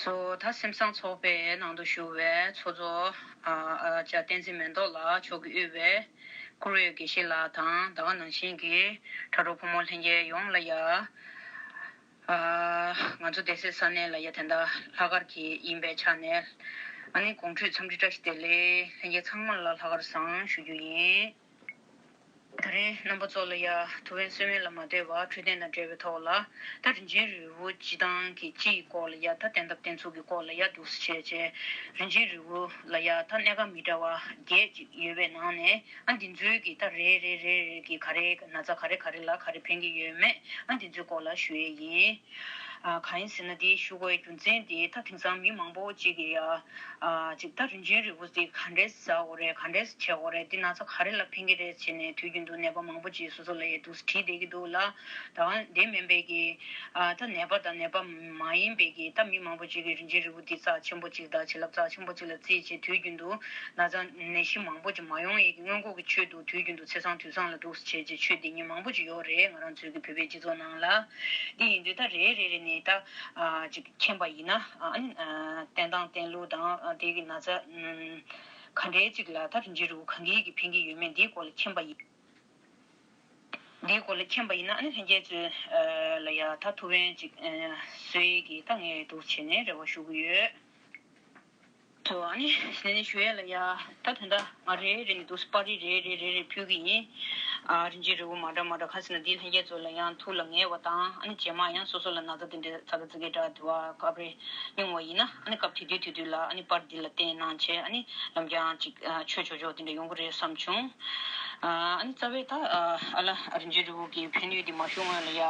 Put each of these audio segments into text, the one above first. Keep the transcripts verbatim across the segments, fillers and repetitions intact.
ད་སེམས་བཟང་ཚོགས་པའི་ནང་དུ་ཞུགས་པའི་ཚོགས་གཙོ་ཨ་ཨ་ལྕགས་བསྟན་འཛིན་མེ་ཏོག་ལགས་མཆོག་གིས་དབུས་པའི་བཀུར་འོས་དགེ་བཤེས་ལགས་དང་ད་ག་ནང་བཞིན་གྱི་དྲ་གྲོགས་ཕོ་མོ་ལྷན་རྒྱས་ཡོངས་ལ་ཡ། ཨ་ང་ཚོ་སྡེ་སྲིད་ས་གནས་ལ་ཡ་དེ་འདྲ་ལྷག་དཀར་གྱི་ཡིན་པའི་ཆ་ནས་ཨ་ནི་དགོང་དྲོའི་འཚམས་འདྲི་བཀྲ་ཤིས་བདེ་ལེགས། ལྷན་རྒྱས་ཚང་མ་ལ་ལྷག་དཀར་བཟང་ཞུ་རྒྱུ་ཡིན། ད་རིང་རྣམ་པ་ཚོ་ལ་ཡ་ཐུ་ཝན་གསོལ་སྨན་ལ་མ་ལྟོས་པར་འཕྲོད་བསྟེན་དང་འབྲེལ་བའི་ཐོག་ལ་ད་རིན་ཆེན་རིལ་བུ་སྤྱི་བཏང་གི་སྤྱི་ཡི་སྐོར་ལ་ཡ་ད་བསྟེན་ཐབས་བསྟེན་ཚུལ་གྱི་སྐོར་ལ་ཡ་འདུག་སེ་བྱས་བྱས་རིན་ཆེན་རིལ་བུ་ལ་ཡ་ད་སྣ་ཁ་མི་འདྲ་བ་བརྒྱད་ཅིག་ཡོད་པའི་ནང་ནས་ཨ་འདི་ཚོའི་གི་ད་རེ་རེ་རེ་རེ་གི་ག་རེ་ན་ཚ་ག་རེ་ག་རེ་ལ་ག་རེ་ཕན་གྱི་ཡོད་མེད་ཨ་འདི་ཚོའི་སྐོར་ལ་ཞུ་ཡས་ཡིན། ཨ་གང་ཡིན་ཟེར་ན་དེ་ཞུ་དགོས་རྒྱུ་མཚན་དེ་ད་དེང་སང་མི་མང་པོ་ཅིག་གིས་ཡ། ཨ་ཅིག་ད་རིན་ཆེན་རིལ་བུ་དེ་ག་འདྲས་ཟ་དགོས་རེད། ག་འདྲས་བྱེད་དགོས་རེད། དེ་ན་ཚ་ག་རེ་ལ་ཕན་གྱི་རེད་བྱས་ནས་དུས་རྒྱུན་དུ་ནད་པ་མང་པོ་ཅིག་སོ་སོ་ལ་ཡ་འདུག་སེ་དྲིས་བསྡད་ཀྱི་འདུག་ལ། ད་དེ་མིན་པའི་གི་ཨ་ད་ནད་པ་དང་ནད་པ་མ་ཡིན་པའི་གི་ད་མི་མང་པོ་ཅིག་གིས་རིན་ཆེན་རིལ་བུ་དེ་རྩ་ཆེན་པོ་ཅིག་དང་བྱིན་རླབས་རྩ་ཆེན་པོ་ཅིག་ལ་བརྩིས་བྱས་དུས་རྒྱུན་དུ་ན་ཚ་ནད་གཞི་མང་པོ་ཅིག་མ་ཡོང་ཡས་ཀྱི་སྔོན་འགོག་གི་ཆེད་དུ་དུས་རྒྱུན་དུ་ཚེས་བཟང་དུས་བཟང་ལ་འདུག་སེ་བྱས་བྱས་ཆོས་འདི་ཉིད་མང་པོ་ཅིག་ཡོད་རེད། ང་རང་ཚོའི་གི་བོད་པའི་སྤྱི་ཚོགས་ནང་ལ། འདི་ཡིན་དུས་ད་རེ་རེ་རེ་ནས་ད་ཨ་ཅིག་མཁྱེན་པ་ཡིན་ན་ཨ་ནི་ཨ་བསྟེན་སྟངས་བསྟེན་ལུགས་དང་ཨ་དེ་གི་ན་ཚ་ཨམ་ག་འདྲའི་ཅིག་ལ་ད་རིན་ཆེན་རིལ་བུ་གང་གིས་གི་ཕན་གྱི་ཡོད་མེད་འདིའི་སྐོར་ལ་མཁྱེན་པ་ཡིན། འདིའི་སྐོར་ལ་མཁྱེན་པ་ཡིན་ན་ཨ་ནི་ལྷན་རྒྱས་ཚོས་ཨ་ལ་ཡ་ད་ཐུ་ཝན་ཅིག་ཨ་བཟོ་ཡས་ཀྱི་ད་ངས་འདུག་བྱས་ནས་རེ་བ་ཞུ་གི་ཡོད། ཐོ་ཨ་ནི་ནས་ནས་ཞུ་ཡས་ལ་ཡ་ད་དོན་དག་ང་རེ་རེ་ནས་འདུག་སེ་པར་རིས་རེ་རེ་རེ་རེ་ཕུལ་གི་ཡིན། ཨ་རིན་ཆེན་རིལ་བུ་མ་འདྲ་མ་འདྲ་ག་ཟེར་ན་འདི་ལྷན་རྒྱས་ཚོ་ལ་ཡང་ཐུགས་ལ་ངེས་པ་དང་ཨ་ནི་རྗེས་མ་ཡང་སོ་སོ་ལ་ན་ཚ་དེ་འདྲའི་ཚ་གི་ཚི་གི་འདྲ་དུ་བ་སྐབས་རེ་ཡོང་བ་ཡིན་ན་ཨ་ནི་སྐབས་དེ་དུས་དེ་དུས་ལ་ཨ་ནི་པར་འདི་ལ་བསྟན་གནང་བྱས་ཨ་ནི་ལམ་རྒྱང་ཅིག་ཆོས་ཆོས་ཆོས་དེ་འདྲ་ཡོང་གི་རེད་བསམ་བྱུང་། ཨ་ནི་རྩ་བའི་ད་ཨ་ལ་རིན་ཆེན་རིལ་བུ་གི་ཕན་ནུས་འདི་མ་ཞུ་སྔོན་ལ་ཡ།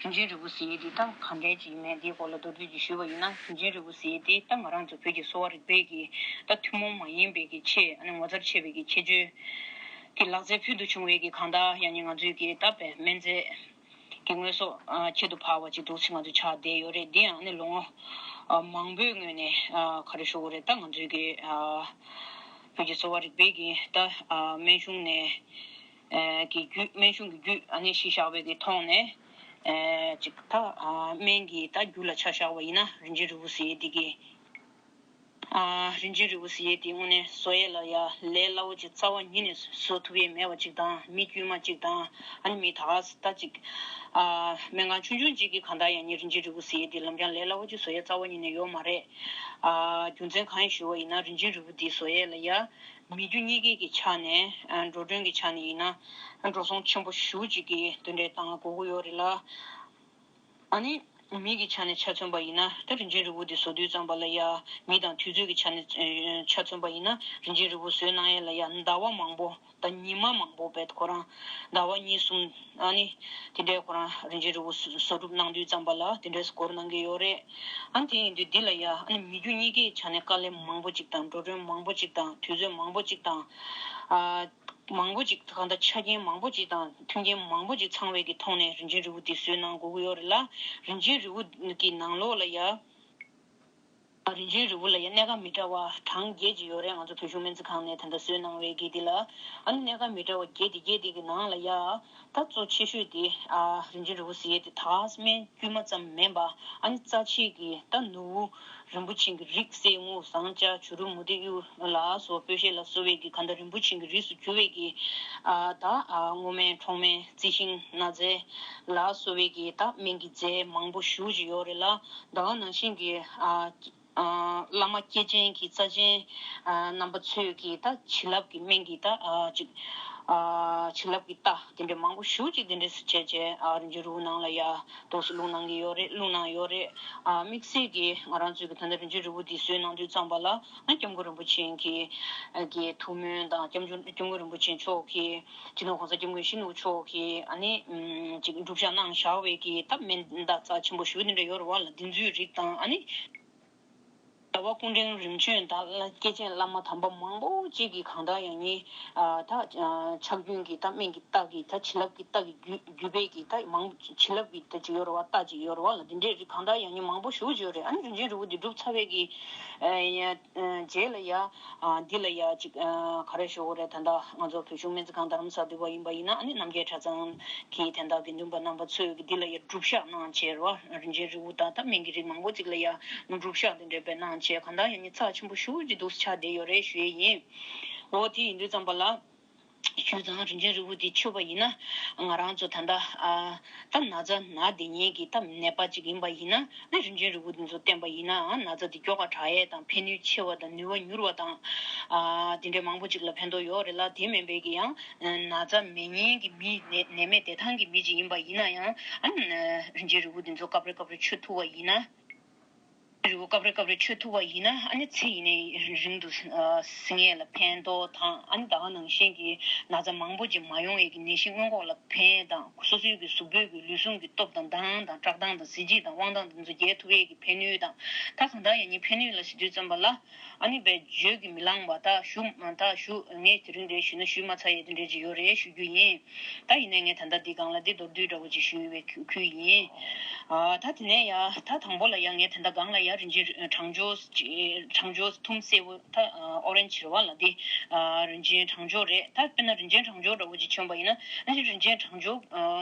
རིན་ཆེན་རིལ་བུ་ཟེར་ཡས་འདི་ད་ག་འདྲས་ཅིག་ཡིན་མིན་འདིའི་སྐོར་ལ་མདོར་བསྡུས་ཀྱིས་ཞུས་པ་ཡིན་ན་རིན་ཆེན་རིལ་བུ་ཟེར་ཡས་འདི་ད་ང་རང་ཚོ་བོད་ཀྱི་གསོ་བ་རིག་པའི་གི་ད་ཐུན་མོང་མ་ཡིན་པའི་གི་ཆེད་ཨ་ནི་ངོ་མཚར་ཆེ་བའི་གི་ཁྱད་ཆོས་ཀྱི་ལག་རྩལ་ཕུལ་དུ་བྱུང་བའི་གི་གང་ལྟར་ཡང་ནི་ང་ཚོའི་གི་ད་བའི་སྨན་རྫས་ཀྱི་དངོས་ཟོག་ཁྱད་དུ་འཕགས་པ་ཅིག་འདུག་སེ་ང་ཚོ་ཆགས་བསྡད་ཡོད་རེད། འདི་ཡང་ནི་ལོ་ངོ་མང་པོའི་སྔོན་ནས་ག་རེ་ཞུ་དགོས་རེད། ད་ང་ཚོའི་གི་བོད་ཀྱི་གསོ་བ་རིག་པའི་གི་ད་སྨན་གཞུང་ནས། ཨེ་གི་རྒྱུད་སྨན་གཞུང་གི་རྒྱུད་ཨ་ནི་གཞི་བཞག་པའི་གི་ཐོག་ནས་ཨེ་ཅིག་ད་ཨ་སྨན་གྱི་ད་རྒྱུད་ལ་ཆ་བཞག་པ་ཡིན་ན་རིན་ཆེན་རིལ་བུ་ཟེར་ཡས་དེ་གི་ཨ་རིན་ཆེན་རིལ་བུ་ཟེར་ཡས་དེ་དངོས་གནས་བཟོ་ཡས་ལ་ཡ་ལས་སླ་བོ་ཅིག་རྩ་བ་ཉིད་ནས་བཟོ་ཐུབ་ཡས་མེད་པ་ཅིག་དང་མི་དཀྱུས་མ་ཅིག་དང་ཨ་ནི་མི་ད་ག་ད་ཅིག་ཨ་སྨན་ཁང་ཆུང་ཆུང་ཅིག་གི་གང་ལྟར་ཡང་ནི་རིན་ཆེན་རིལ་བུ་ཟེར་ཡས་དེ་ལམ་རྒྱང་ལས་སླ་བོ་ཅིག་བཟོ་ཡས་རྩ་བ་ཉིད་ནས་ཡོད་མ་རེད། ཨ་རྒྱུ་མཚན་གང་ཡིན་ཞུ་བ་ཡིན་ན་རིན་ཆེན་རིལ་བུ་འདི་བཟོ་ཡས་ལ་ཡ། མི་རྒྱུ་གཉིས་ཀའི་གི་ཆ་ནས་ཨ་འགྲོ་གྲོན་གྱི་ཆ་ནས་ཡིན་ན་འགྲོ་སོང་ཆེན་པོ་ཞེ་པོ་ཅིག་གི་དེ་འདྲའི་བཏང་དགོས་ཀྱི་ཡོད་རེད་ལ། ཨ་ནི་མི་གི་ཆ་ནས་ཆ་མཚོན་པ་ཡིན་ན་ད་རིན་ཆེན་རིལ་བུ་འདི་བཟོ་དུས་ཙམ་པ་ལ་ཡ་མི་དང་དུས་ཚོད་ཀྱི་ཆ་ནས་ཨ་ཆ་མཚོན་པ་ཡིན་ན་རིན་ཆེན་རིལ་བུ་བཟོས་གནང་ཡས་ལ་ཡ་ཟླ་བ་མང་པོ་དང་ཉི་མ་མང་པོ་བས་ཁོ་རང་ཟླ་བ་གཉིས་གསུམ་ཨ་ནི་དེ་འདྲའི་ཁོ་རང་རིན་ཆེན་རིལ་བུ་བཟོ་བཟོ་སྒྲུབ་གནང་དུས་ཙམ་པ་ལ་དེ་འདྲའི་སྐོར་གནང་གི་ཡོད་རེད། ཨ་ནི་དེ་ཡིན་དུས་འདི་ལ་ཡ་ཨ་ནི་མི་རྒྱུ་གཉིས་ཀའི་ཆ་ནས་དཀའ་ལས་མང་པོ་ཅིག་དང་འགྲོ་གྲོན་མང་པོ་ཅིག་དང་དུས་ཚོད་མང་པོ་ཅིག་དང་ཨ་མང་པོ་ཅིག་གང་ལྟར་ཆ་རྐྱེན་མང་པོ་ཅིག་དང་མཐུན་རྐྱེན་མང་པོ་ཅིག་ཚང་བའི་གི་ཐོག་ནས་རིན་ཆེན་རིལ་བུ་འདི་བཟོས་གནང་དགོས་ཀྱི་ཡོད་རེད་ལ། རིན་ཆེན་རིལ་བུ་གི་ནང་ལོགས་ལ་ཡ། རིན་ཆེན་རིལ་བུ་ལ་ཡ་སྣ་ཁ་མི་འདྲ་བ་གྲངས་བརྒྱད་ཅིག་ཡོད་རེད། ང་ཚོ་བོད་གཞུང་སྨན་རྩིས་ཁང་ནས་ད་ལྟ་བཟོས་གནང་བའི་གི་འདི་ལ་ཨ་ནི་སྣ་ཁ་མི་འདྲ་བ་བརྒྱད་དེ་བརྒྱད་དེ་གི་ནང་ལ་ཡ་ད་གཙོ་ཆེ་ཤོས་དེ་ཨ་རིན་ཆེན་རིལ་བུ་ཟེར་ཡས་དེ་ད་སྨན་དཀྱུས་མ་ཙམ་མིན་པ་ཨ་ནི་རྩ་ཆེ་གི་ད་ནོར་བུ་རིན་པོ་ཆེ་གི་རིགས་གསེར་དངུལ་ཟངས་ལྕགས་བྱུ་རུ་མུ་ཏིག་གཡུ་ལ་སོགས་སྤོས་ཤེལ་ལ་སོགས་པའི་གི་གང་ལྟར་རིན་པོ་ཆེ་གི་རིགས་སུ་གྱུར་བའི་གི་ཨ་ད་ཨ་སྔོ་སྨན་ཁྲོག་སྨན་རྩི་ཤིང་སྣ་རྫས་ལ་སོགས་པའི་གི་ད་སྨན་གྱི་རྫས་མང་པོ་ཞེ་པོ་ཅིག་ཡོད་རེད་ལ། ད་ག་ནང་བཞིན་གི་ཨ། ཨ་བླ་མ་སྐྱེས་ཆེན་གྱི་རྩ་ཆེན་ཨ་རྣམ་པ་ཚོས་ཀྱི་ད་བྱིན་རླབས་ཀྱི་སྨན་གྱི་ད་ཨ་ཅིག་ཨ་བྱིན་རླབས་ཀྱི་རྟ་དེ་འདྲ་མང་པོ་ཞེ་པོ་ཅིག་དེ་འདྲ་བྱས་བྱས་ཨ་རིན་ཆེན་རིལ་བུ་ནང་ལ་ཡ་འདུག་སེ་བླུགས་གནང་གི་ཡོད་རེད། བླུགས་གནང་ཡོད་རེད། ཨ་དམིགས་བསལ་གྱི་ང་རང་ཚོའི་གི་ད་ལྟ་རིན་ཆེན་རིལ་བུ་འདི་བཟོས་གནང་དུས་ཙམ་པ་ལ་ཨ་སྐྱབས་མགོན་རིན་པོ་ཆེ་གི་གི་ཐུགས་སྨོན་དང་སྐྱབས་མགོན་སྐྱབས་མགོན་རིན་པོ་ཆེ་མཆོག་གི་སྤྱི་ནོར་གོང་ས་སྐྱབས་མགོན་ཞི་གནས་མཆོག་གི་ཨ་ནི་ཅིག་སྒྲུབ་བཞག་གནང་བཞག་པའི་གི་ད་སྨན་ད་རྩ་ཆེན་པོ་ཞེ་པོ་དེ་འདྲ་ཡོད་རེད་བ་ལ། འདི་ཚོའི་རིགས་དང་ཨ་ནི། ཟླ་བ་སྐུ་ཕྲེང་རིམ་བྱོན་དང་སྐྱེས་ཆེན་བླ་མ་དམ་པ་མང་པོ་ཅིག་གིས་གང་ལྟར་ཡང་ནི་ད་ཕྱག་རྒྱུན་གྱི་ད་སྨན་གྱི་རྟགས་ཀྱི་ད་བྱིན་རླབས་ཀྱི་རྟགས་ཀྱི་བརྒྱུད་བརྒྱུད་སྤེལ་གྱི་ད་མང་བྱིན་རླབས་ཀྱི་ད་ཅིག་ཡོད་རེད་བ། རྟགས་ཅིག་ཡོད་རེད་བ་ལ། འདི་འདྲའི་རིགས་གང་ལྟར་ཡང་ནི་མང་པོ་ཞེ་པོ་ཅིག་ཡོད་རེད། ཨ་ནི་རིན་ཆེན་རིལ་བུ་འདི་གྲུབ་ཚར་བའི་གི་རྗེས་ལ་ཡ། འདི་ལ་ཡ་ཅིག་ག་རེ་ཞུ་དགོས་རེད། ད་ལྟ་ང་ཚོ་བོད་གཞུང་སྨན་རྩིས་ཁང་རྡ་རམ་ས་ལ་འདུས་པ་ཡིན་པ་ཡིན་ན། ཨ་ནི་རྣམ་རྒྱལ་གྲྭ་ཚང་གི་ད་ལྟ་དགེ་འདུན་པ་རྣམ་པ་ཚོས་ཀྱི་འདི་ལ་ཡ་སྒྲུབ་ཞག་གནང་བྱས་རོ། རིན་ཆེན་རིལ་བུ་དང་ད་སྨན་གྱི་རིགས་མང་པོ་ཅིག་ལ་ཡ་སྒྲུབ་ཞག་འདི་འདྲ་བས་གནང་བྱས་གང་ལྟར་ཡང་ནི་རྩ་ཆེན་པོ་ཞེ་པོ་ཅིག་འདུག་ཆགས་བསྡད་ཡོད་རེད་ཞུ་ཡས་ཡིན། འོ་དེ་ཡིན་དུས་ཙམ་པ་ལ། ཞུས་ཙང་རིན་ཆེན་རིལ་བུ་འདི་མཆོད་པ་ཡིན་ན། ང་རང་ཚོ་ད་ལྟ་ཨ་ད་ན་ཚ་ན་བསྡད་མཁན་གྱི་ད་ནད་པ་ཅིག་ཡིན་པ་ཡིན་ན། ཨ་ནི་རིན་ཆེན་རིལ་བུ་འདི་ཚོ་བསྟེན་པ་ཡིན་ན་ཨ་ན་ཚ་འདི་མགྱོགས་པ་དྲག་ཡས་དང་ཕན་ནུས་ཆེ་བ་དང་ནུས་པ་མྱུར་བ་དང་། ཨ་དེ་འདྲའི་མང་པོ་ཅིག་ལ་ཕན་ཐོགས་ཡོད་རེད་ལ། དེ་མིན་པའི་གི་ཡང་ན་ཚ་མེད་མཁན་གྱི་མི་ནད་ནད་མེད་བདེ་ཐང་གི་མི་ཅིག་ཡིན་པ་ཡིན་ན་ཡང་། ཨ་ནི་རིན་ཆེན་རིལ་བུ་འདི་ཚོ་སྐབས་རེ་སྐབས་རེ་མཆོད་ཐུབ་པ་ཡིན་ན། རིལ་བུ་སྐབས་རེ་སྐབས་རེ་མཆོད་ཐུབ་པ་ཡིན་ན། ཨ་ནི་ཚེ་ཡིན་ནའི་རིང་དུ་ཨ་བསྲིང་ཡས་ལ་ཕན་ཐོགས་དང་། ཨ་ནི་ད་ག་ནང་བཞིན་གྱི་ན་ཚ་མང་པོ་ཅིག་མ་ཡོང་ཡས་ཀྱི་ནད་གཞི་སྔོན་འགོག་ལ་ཕན་དང་། སོ་སོའི་གི་གཟུགས་པོའི་གི་ལུས་ཟུངས་ཀྱི་སྟོབས་དང་མདངས་དང་བཀྲག་མདངས་དང་གཟི་བརྗིད་དང་དབང་ཐང་དེ་ཚོ་རྒྱས་ཐུབ་ཡས་ཀྱི་ཕན་ནུས་དང་། ད་གང་ལྟར་ཡང་ནི་ཕན་ནུས་ལ་ཟེར་དུས་ཙམ་པ་ལ། ཨ་ནི་བས་བརྗོད་ཀྱིས་མི་ལང་བ། ད་ཞུ་ད་ཞུ་ངས་དེ་རིང་འདིར་ཞུས་ན་ཞུས་མ་ཚར་ཡས་དེ་འདྲས་ཅིག་ཡོད་རེད་ཞུ་རྒྱུ་ཡིན། ད་ཡིན་ནའི་ངས་ད་ལྟ་འདི་སྒང་ལ་འདི་མདོར་བསྡུས་འདྲ་བོ་ཅིག་ཞུས་པའི་ཁུལ་ཡིན། ཨ་ད་དེ་ནས་ཡ་ད་དང་པོ་ལ་ཡ་ངས་ད་ལྟ་སྒང་ལ་ཡ་རིན་ཆེན་གྲང་སྦྱོར་གྲང་སྦྱོར་ཐུམ་སེར་པོ་ད་ཨོ་རེན་ཇི་རེད་བ་ལ། འདི་རིན་ཆེན་གྲང་སྦྱོར་རེད། ད་དཔེར་ན་རིན་ཆེན་གྲང་སྦྱོར་འདྲ་བོ་ཅིག་མཚོན་པ་ཡིན་ན། ཨ་ནི་རིན་ཆེན་གྲང་སྦྱོར་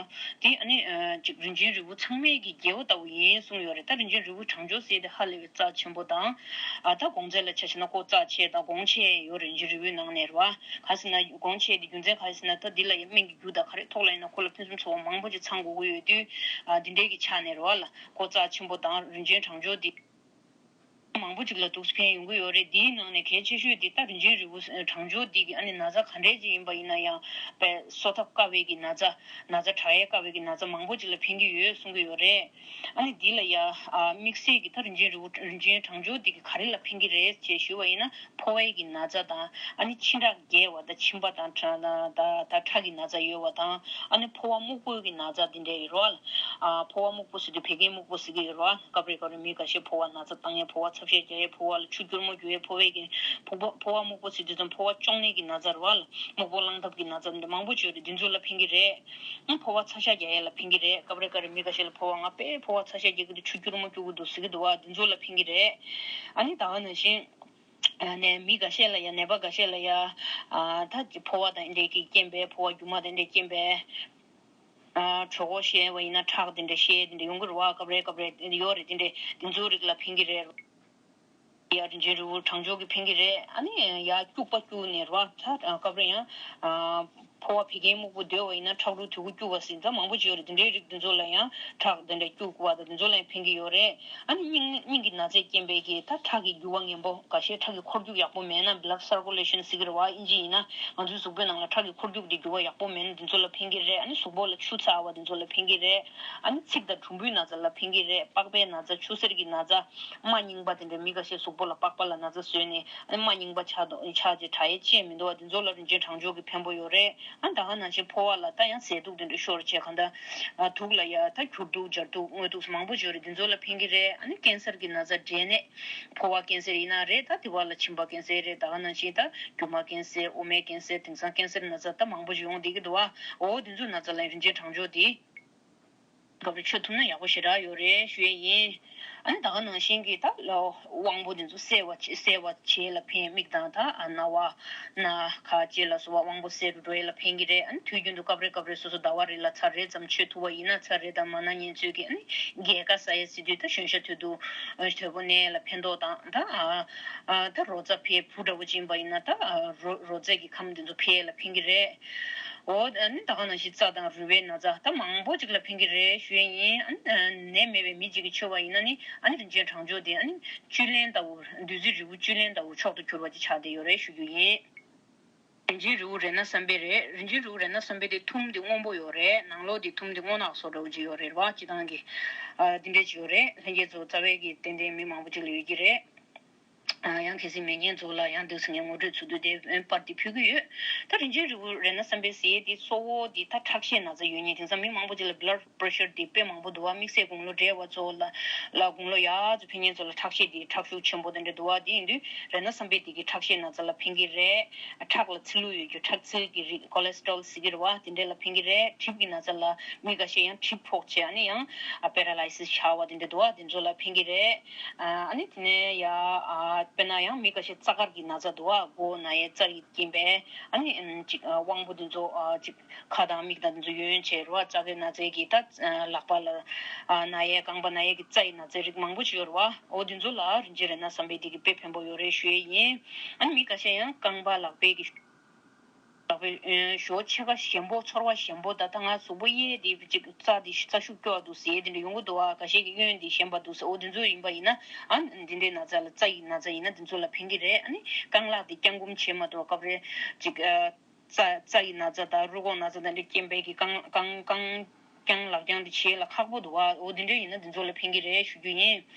འདི་ཨ་ནི་ཅིག་རིན་ཆེན་རིལ་བུ་ཚང་མའི་གི་རྒྱལ་པོ་ལྟ་བུ་ཡིན་གསུངས་ཡོད་རེད། ད་རིན་ཆེན་རིལ་བུ་གྲང་སྦྱོར་ཟེར་དེ་ཧ་ལས་པའི་རྩ་ཆེན་པོ་དང་། ཨ་ད་གོང་ཚད་ལ་ཆ་བཞག་ན་ཁོ་རྩ་ཆེ་དང་གོང་ཆེ་ཡོད་རེད། རིན་ཆེན་རིལ་བུའི་ནང་ནས་རེད་བ། ག་ཟེར་ན་གོང་ཆེ་དེ་རྒྱུ་མཚན་ག་རེ་ཟེར་ན། ད་འདི་ལ་ཡང་སྨན་གྱི་རྒྱུ་དང་ག་རེ་ཐོག་ལ་ཡིན་ན་ཁོ་ལ་ཕུན་སུམ་ཚོགས་པ་མང་པོ་ཅིག་ཚང་དགོས་ཀྱི་ཡོད་དུས། ཨ་འདི་འདྲའི་གི་ཆ་ནས་རེད་བ་ལ། ཁོ་རྩ་ཆེན་པོ་དང་རིན་ཆེན་གྲང་སྦྱོར་འདི་མང་པོ་ཅིག་ལ་འདུག་ཕན་ཡོང་གི་ཡོད་རེད། འདིའི་ནང་ནས་གལ་ཆེ་ཤོས་འདི་ད་རིན་ཆེན་རིལ་བུ་གྲང་སྦྱོར་འདི་གི་ཨ་ནི་ན་ཚ་ག་འདྲས་ཅིག་ཡིན་པ་ཡིན་ན་ཡང་། དཔེ་གསོ་ཐབས་དཀའ་བའི་གི་ན་ཚ། ན་ཚ་དྲག་ཡས་དཀའ་བའི་གི་ན་ཚ་མང་པོ་ཅིག་ལ་ཕན་གྱི་ཡོད་གསུང་གི་ཡོད་རེད། ཨ་ནི་འདི་ལ་ཡ་ཨ་དམིགས་བསལ་གྱི་ད་རིན་ཆེན་རིལ་བུ་རིན་ཆེན་གྲང་སྦྱོར་འདི་གི་ག་རེ་ལ་ཕན་གྱི་རེད་ཅེས་ཞུས་པ་ཡིན་ན། ཕོ་བའི་གི་ན་ཚ་དང་། ཨ་ནི་མཆིན་ཁྲག་རྒྱས་པ་དང་། མཆིན་པ་དང་ཁྲག་ད་ད་ཁྲག་གི་ན་ཚ་ཡོད་པ་དང་། ཨ་ནི་ཕོ་བ་སྨུག་པོའི་གི་ན་ཚ་འདི་འདྲ་ཡོད་རེད་བ། ཨ་ཕོ་བ་སྨུག་པོ་ཟེར་དུས་བད་ཀན་སྨུག་པོ་ཟེར་གྱི་ཡོད་རེད་བ། སྐབས་རེ་སྐབས་རེ་མི་འགའ་ཤས་ཕོ་བ་ན་ཚ་བཏང་ཡས། ཕོ་བ་ཚབ་ཤས་རྒྱག་ཡས། ཕོ་བ་ལ་ཆུ་སྐྱུར་མོ་རྒྱུ་ཡས། ཕོ་བའི་གི་ཕོ་བ་ཕོ་བ་སྨུག་པོ་ཟེར་དུས་ཙམ་ཕོ་བ་གཅོང་ནད་ཀྱི་ན་ཚ་རེད་བ། སྨུག་པོ་རླངས་ཐབས་ཀྱི་ན་ཚ་འདི་མང་པོ་ཅིག་ཡོད་རེད། འདི་ཚོ་ལ་ཕན་གྱི་རེད། ཨ་ཕོ་བ་ཚ་ཤ་རྒྱག་ཡས་ལ་ཕན་གྱི་རེད། སྐབས་རེ་སྐབས་རེ་མི་འགའ་ཤས་ལ་ཕོ་བ་ང་དཔེ་ཕོ་བ་ཚ་ཤ་རྒྱག་གི་འདུག་ཆུ་སྐྱུར་མོ་སྐྱུག་གི་འདུག་ཟེར་གྱི་འདུག་བ། འདི་ཚོ་ལ་ཕན་གྱི་རེད། ཨ་ནི་ད་ག་ནང་བཞིན། ནས་མི་འགའ་ཤས་ལ་ཡང་ནད་པ་འགའ་ཤས་ལ་ཡང་ཨ་ད་ཕོ་བ་དང་འདྲེས་ཀྱི་རྐྱེན་པས། ཕོ་བ་རྒྱུ་མ་དང་འདྲེས་རྐྱེན་པས་ཨ་གྲོད་ཁོག་བཤལ་བ་ཡིན་ན་ཁྲག་དེ་འདྲ་བཤལ་དེ་འདྲ་ཡོང་གི་རེད་བ། སྐབས་རེ་སྐབས་རེ་ཡོད་རེད། དེ་འདྲ་དེ་ཚོའི་རིགས་ལ་ཕན་གྱི་རེད། ཡ་རིན་ཆེན་རིལ་བུ་གྲང་སྦྱོར་གྱི་ཕན་གྱི་རེད། ཨ་ནི་ཡ་སྐྱུག་པ་སྐྱུག་ནས་རེད་བ། ད་སྐབས་རེ་ཡང་ཨ། ཕོ་བ་བད་ཀན་སྨུག་པོ་སྡོད་པ་ཡིན་ན་ཁྲག་རུལ་དུད་ཁུ་སྐྱུག་པ་ཟེར་ད་མང་པོ་ཅིག་ཡོད་རེད། དེ་འདྲའི་རིགས་དེ་ཚོ་ལ་ཡང་ཁྲག་དེ་འདྲ་སྐྱུག་པ་དང་དེ་ཚོ་ལ་ཡང་ཕན་གྱི་ཡོད་རེད། ཨ་ནི་སྙིང་སྙིང་གི་ན་ཚས་རྐྱེན་པས་ཀྱི་ད་ཁྲག་གི་རྒྱུ་བ་ངན་པོ་འགའ་ཤས་ཁྲག་གི་འཁོར་རྒྱུག་ཡག་པོ་མེད་ན་blood circulation ཟེར་གྱི་རེད་བ་ཨིན་ཇི་ཡིན་ན། ང་ཚོའི་གཟུགས་པོའི་ནང་ལ་ཁྲག་གི་འཁོར་རྒྱུག་དེ་རྒྱུ་བ་ཡག་པོ་མེད་ན་དེ་ཚོ་ལ་ཕན་གྱི་རེད། ཨ་ནི་གཟུགས་པོ་ལ་ཆུ་ཚ་བ་དེ་ཚོ་ལ་ཕན་གྱི་རེད། ཨ་ནི་ཚིགས་དང་གྲུམ་བུའི་ན་ཚ་ལ་ཕན་གྱི་རེད། པགས་པའི་ན་ཚ་ཆུ་སེར་གྱི་ན་ཚ། རྨ་རྙིང་པ་དེ་འདྲ་མི་འགའ་ཤས་གཟུགས་པོ་ལ་པགས་པ་ལ་ན་ཚ་བཟོས་ནས་ཨ་ནི་རྨ་རྙིང་པ་ཆགས་འདུག་ཆགས་རྗེས་དྲག་ཡས་ཅི་ཡང་མི་འདུག་བ། དེ་ཚོ་ལ་རིན་ཆེན་གྲང་སྦྱོར་གྱི་ཕན་པོ་ཡོད་རེད། ཨ་ད་ག་ནང་བཞིན་ཕོ་བ་ལ་ད་ཡང་ཟས་དུག་དེ་འདྲ་ཤོར་བྱས་གང་ལྟར་ཨ་དུག་ལ་ཡ་ད་གྱུར་དུག་སྦྱར་དུག་དངོས་དུག་མང་པོ་ཅིག་ཡོད་རེད། དེ་ཚོ་ལ་ཕན་གྱི་རེད། ཨ་ནི་ཀན་སར་གྱི་ན་ཚ་འབྲས་ནད། ཕོ་བ་ཀན་སར་ཡིན་ན་རེད། ད་དེ་བ་ལ་མཆིན་པ་ཀན་སར་རེད། ད་ག་ནང་བཞིན་ད་རྒྱུ་མ་ཀན་སར། དབུ་མའི་ཀན་སར། དེང་སང་ཀན་སར་ན་ཚ་ད་མང་པོ་ཅིག་ཡོང་བསྡད་ཀྱི་འདུག་བ། འོ་དེ་ཚོའི་ན་ཚ་ལ་རིན་ཆེན་གྲང་སྦྱོར་དེ། སྐབས་རེ་མཆོད་ཐུབ་ན་ཡག་པོ་ཞེ་དྲག་ཡོད་རེད་ཞུ་ཡས་ཡིན། ཨ་ནི་ད་ག་ནང་བཞིན་གྱི་ད་ལོ་དབང་པོ་འདི་ཚོ་གསལ་བ་བྱེད་གསལ་བ་བྱེད་ལ་ཕན། མིག་དང་ད་རྣ་བ་སྣ་ཁ་ལྕེ་ལ་སོགས་པ་དབང་པོ་གསལ་རུ་འགྲོ་ཡས་ལ་ཕན་གྱི་རེད། ཨ་ནི་དུས་རྒྱུན་དུ་སྐབས་རེ་སྐབས་རེ་སོ་སོ་ཟླ་བ་རེ་ལ་ཚར་རེ་ཙམ་མཆོད་ཐུབ་པ་ཡིན་ན། ཚར་རེ་དང་མ་ན་ཉན་ཚོད་ཀྱི་ཨ་ནི་རྒས་ཁ་ཟ་ཡས་ཟེར་དུས་ད་གཞོན་ཤ་དོད་དུ་དོད་པོ་གནས་ལ་ཕན་ཐོགས་དང་། ད་ད་རོ་ཙ་འཕེལ་བུ་འདྲ་བོ་ཅིག་ཡིན་པ་ཡིན་ན་ད་རོ་རོ་ཙ་གི་ཁམས་འདི་ཚོ་འཕེལ་ཡས་ལ་ཕན་གྱི་རེད། འོ་ཨ་ནི་ད་ག་ནང་བཞིན་རྩ་དང་རུས་པའི་ན་ཚ་ད་མང་པོ་ཅིག་ལ་ཕན་གྱི་རེད་ཞུ་ཡས་ཡིན། ཨ་ནི་ནད་མེད་པའི་མི་གཅིག་གིས་མཆོད་པ་ཡིན་ན་ནི་ཨ་ནི་རིན་ཆེན་གྲང་སྦྱོར་དེ་ཨ་ནི་བཅུད་ལེན་ལྟ་བུ། བདུད་རྩི་རིལ་བུ་བཅུད་ལེན་ལྟ་བུ་མཆོག་ཏུ་གྱུར་པ་ཅིག་ཆགས་བསྡད་ཡོད་རེད་ཞུ་རྒྱུ་ཡིན། རིན་ཆེན་རིལ་བུ་རཏྣ་བསམ་འཕེལ་རེད། རིན་ཆེན་རིལ་བུ་རཏྣ་བསམ་འཕེལ་དེ་ཐུམ་དེ་སྔོན་པོ་ཡོད་རེད། ནང་ལོགས་དེ་ཐུམ་དེ་སྔོ་ནག་བཟོ་འདྲ་བོ་ཅིག་ཡོད་རེད་བ། སྤྱི་བཏང་གི་ཨ་འདི་འདྲས་ཅིག་ཡོད་རེད། ལྷན་རྒྱས་ཚོ་རྩ་བའི་གི་ཏན་ཏན་མི་མང་པོ་ཅིག་ལ་ཡོད་ཀྱི་རེད། ཡང་གལ་སྲིད་མེད་མཁན་ཚོ་ལ་ཡང་འདུག་སེ་ངས་ངོ་སྤྲོད་ཚུལ་དུ་དེ་པར་དེ་ཕུལ་གྱི་ཡོད། ད་རིན་ཆེན་རིལ་བུ་རེད་ན་བསམ་པའི་ཟས་དེ་གཙོ་བོ་དེ་ད་ཁྲག་ཤེད་ན་ཚ་ཡོད་མཁན། དེང་སང་མི་མང་པོ་ཅིག་ལ་blood pressure དེ་དཔེ་མང་པོ་འདུག་བ། དམིགས་བསལ་དགུང་ལོ་བགྲེས་པ་ཚོ་ལ་ལ་དགུང་ལོ་ཡར་ཚོ་ཕེབས་མཁན་ཚོ་ལ་ཁྲག་ཤེད་དེ་ཁྲག་ཤུགས་ཆེན་པོ་དེ་འདྲ་འདུག་བ། དེ་ཡིན་དུས་རེད་ན་བསམ་པའི་དེ་གི་ཁྲག་ཤེད་ན་ཚ་ལ་ཕན་གྱི་རེད། ཁྲག་ལ་ཚིལ་ལུ་ཡོད་རྒྱུ་ཁྲག་ཚིལ་གྱི་རིགས་cholesterol ཟེར་གྱི་རེད་བ། དེ་འདྲ་ལ་ཕན་གྱི་རེད། གྲིབ་ཀྱི་ན་ཚ་ལ་མི་འགའ་ཤས་ཡང་གྲིབ་ཕོག་བྱས་ཨ་ནི་ཡང་paralysis ཆགས་པ་དེ་འདྲ་འདུག་བ། དེ་ཚོ་ལ་ཕན་གྱི་རེད། ཨ་ནི་དེ་ནས་ཡ་ཨ་དཔེར་ན་ཡང་མི་ཁ་ཤས་རྩ་དཀར་གྱི་ན་ཚ་འདུག་བ། མགོ་ན་ཡས་རྩ་ཡི་རྐྱེན་པས་ཨ་ནི་ཨམ་ཅིག་ཨ་དབང་པོ་དེ་ཚོ་ཨ་ཅིག་ཁ་དང་མིག་དང་དེ་ཚོ་ཡོན་བྱས་རེད་བ། རྩ་དཀར་ན་ཚའི་གི་ད་ཨ་ལག་པ་ལ་ཨ་ན་ཡས་རྐང་པ་ན་ཡས་གི་རྩ་ཡི་ན་ཚའི་རིགས་མང་པོ་ཅིག་ཡོད་རེད་བ། འོ་དེ་ཚོ་ལ་རིན་ཆེན་རེད་ན་བསམ་པའི་དེ་གི་དཔེ་ཕན་པོ་ཡོད་རེད་ཞུ་ཡས་ཡིན། ཨ་ནི་མི་ཁ་ཤས་ཡང་རྐང་པ་ལག་པའི་གི་ལག་པའི་གཞོགས་ཕྱེད་ཀ་ཞན་པོ་ཚོར་བ་ཞན་པོ། ད་ལྟ་ང་གཟུགས་པོ་གཡས་དེ་ཅིག་རྩ་དེ་རྩ་ཤུགས་སྐྱོ་བ་འདུག་ཟེར་དེ་འདྲ་ཡོང་གི་འདུག་བ། ཁ་ཤས་ཀྱི་གཡོན་དེ་ཞན་པ་འདུག་ཟེར། འོ་དེ་ཚོ་ཡིན་པ་ཡིན་ན་ཨ་འདི་འདྲའི་ན་ཚ་ལ་རྩ་ཡི་ན་ཚ་ཡིན་ན་དེ་ཚོ་ལ་ཕན་གྱི་རེད། ཨ་ནི་རྐང་ལག་དེ་བརྐྱང་བསྐུམ་བྱེད་མ་ཐུབ་སྐབས་རེ་ཅིག་ཨ་རྩ་རྩ་ཡི་ན་ཚ་དང་རུས་ཁོག་ན་ཚ་དང་འདྲ་རྐྱེན་པས་ཀྱི་རྐང་རྐང་རྐང་རྐྱང་ལག་རྐྱང་དེ་བྱེད་ལ་ཁག་པོ་འདུག་བ། འོ་དེ་འདྲ་ཡིན་ན་དེ་ཚོ་ལ་ཕན་གྱི་རེད་ཞུ་རྒྱུ་ཡིན།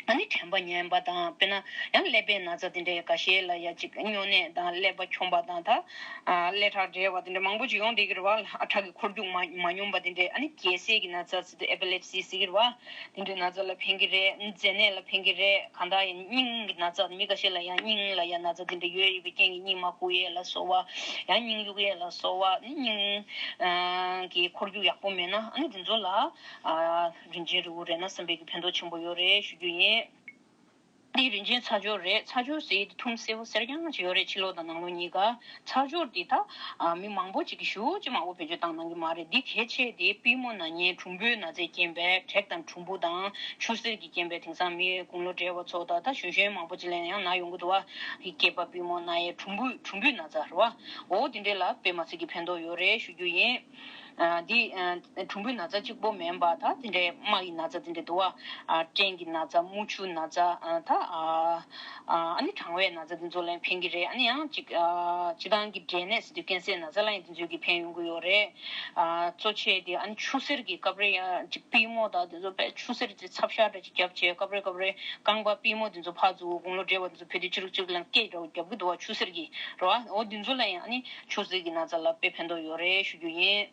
ཨ་ནི་དྲན་པ་ཉམས་པ་དང་། དཔེར་ན་ཡང་ཀླད་པའི་ན་ཚ་དེ་འདྲའི་འགའ་ཤས་ལ་ཡ་ཅིག་སྨྱོ་ནད་དང་ཀླད་པ་འཁྱོམ་པ་དང་། ད་ཨ་ཀླད་ཁྲག་འདྲེས་པ་དེ་འདྲ་མང་པོ་ཅིག་ཡོང་བསྡད་ཀྱི་རེད་བ། ཨ་ཁྲག་གི་འཁོར་རྒྱུག་མ་མ་སྙོམས་པ་དེ་འདྲའི། ཨ་ནི་རྒྱལ་སྲས་ཀྱི་ན་ཚ་ཟེར་དུས་epilepsy ཟེར་གྱི་རེད་བ། དེ་འདྲའི་ན་ཚ་ལ་ཕན་གྱི་རེད། མཛེ་ནད་ལ་ཕན་གྱི་རེད། གང་ལྟར་ཡང་སྙིང་གི་ན་ཚ། མི་འགའ་ཤས་ལ་ཡང་སྙིང་ལ་ཡང་ན་ཚ་དེ་འདྲ་ཡོད་ཡོད་པའི་རྐྱེན་གྱིས་སྙིང་མ་ཁུག་ཡས་ལ་སོགས་པ། ཡང་སྙིང་གཡུག་ཡས་ལ་སོགས་པ། ཨ་ནི་སྙིང་ཨ་གི་འཁོར་རྒྱུག་ཡག་པོ་མེད་ན་ཨ་ནི་དེ་ཚོ་ལ། ཨ་རིན་ཆེན་རིལ་བུ་རེད་ན་བསམ་པའི་གི་ཕན་ཐོགས་ཆེན་པོ་ཡོད་རེད་ཞུ་རྒྱུ་ཡིན། འདི་རིན་ཆེན་ཚ་སྦྱོར་རེད། ཚ་སྦྱོར་ཟེར་དེ་ཐུམ་སེར་པོ་སེར་རྐྱང་ཅིག་ཡོད་རེད། ཕྱི་ལོགས་དང་ནང་ལོགས་གཉིས་ཀ། ཚ་སྦྱོར་འདི་ད་ཨ་མི་མང་པོ་ཅིག་གིས་ཞེ་ཅིག་མང་པོ་བེད་སྤྱོད་བཏང་གནང་གི་མ་རེད། འདི་གལ་ཆེ་དེ་པུས་མོ་ན་མཁན་གྲུམ་བུའི་ན་ཚའི་རྐྱེན་པས། དྲེག་དང་གྲུམ་བུ་དང་ཆུ་སེར་གྱི་རྐྱེན་པས་དེང་སང་མི་དགུང་ལོ་བགྲེས་པ་ཚོ་དང་ད་གཞོན་གཞོན་མང་པོ་ཅིག་ལ་ཡང་ན་ཡོང་གི་འདུག་བ། འདི་སྐེད་པ་པུས་མོ་ན་ཡས་གྲུམ་བུ་གྲུམ་བུའི་ན་ཚ་རེད་བ། འོ་དེ་འདྲས་ལ་དཔེ་མ་སྲིད་ཀྱི་ཕན་ཐོགས་ཡོད་རེད་ཞུ་རྒྱུ་ཡིན། ཨ་འདི་ཨ་གྲུམ་བུའི་ན་ཚ་གཅིག་པོ་མིན་པ་ད་དེ་འདྲའི་རྨ་ཡི་ན་ཚ་དེ་འདྲ་འདུག་བ། ཨ་སྐྲན་གྱི་ན་ཚ། རྨུ་ཆུ་ན་ཚ། ཨ་ད་ཨ་ཨ་ནི་གྲང་བའི་ན་ཚ་དེ་ཚོ་ལ་ཕན་གྱི་རེད། ཨ་ནི་ཡང་ཅིག་ཨ་སྤྱིར་བཏང་གི་འབྲས་ནད་ཟེར་དུས་ཀན་སའི་ན་ཚ་ལ་ཡང་དེ་ཚོས་ཀྱི་ཕན་ཡོང་གི་ཡོད་རེད། ཨ་གཙོ་ཆེ་དེ་ཨ་ནི་ཆུ་སེར་གྱི་སྐབས་རེ་ཡང་ཅིག་པུས་མོ་དང་དེ་ཚོ་དཔེ་ཆུ་སེར་གྱི་ཚབ་ཤ་འདྲ་ཅིག་བརྒྱབ་བྱས་སྐབས་རེ་སྐབས་རེ་རྐང་པ་པུས་མོ་དེ་ཚོ་ཕར་ཚུར་དགུང་ལོ་བགྲེས་པ་དེ་ཚོ་ཕེབས་དུས་ཅི་རུག་ཅི་རུག་ལ་སྐད་འདྲ་བོ་བརྒྱབ་གི་འདུག་བ། ཆུ་སེར་གྱི་རེད་བ། འོ་དེ་ཚོ་ལ་ཡང་ཨ་ནི་ཆུ་སེར་གྱི་ན་ཚ་ལ་དཔེ་ཕན་ཐོགས་ཡོད་རེད་ཞུ་རྒྱུ་ཡིན།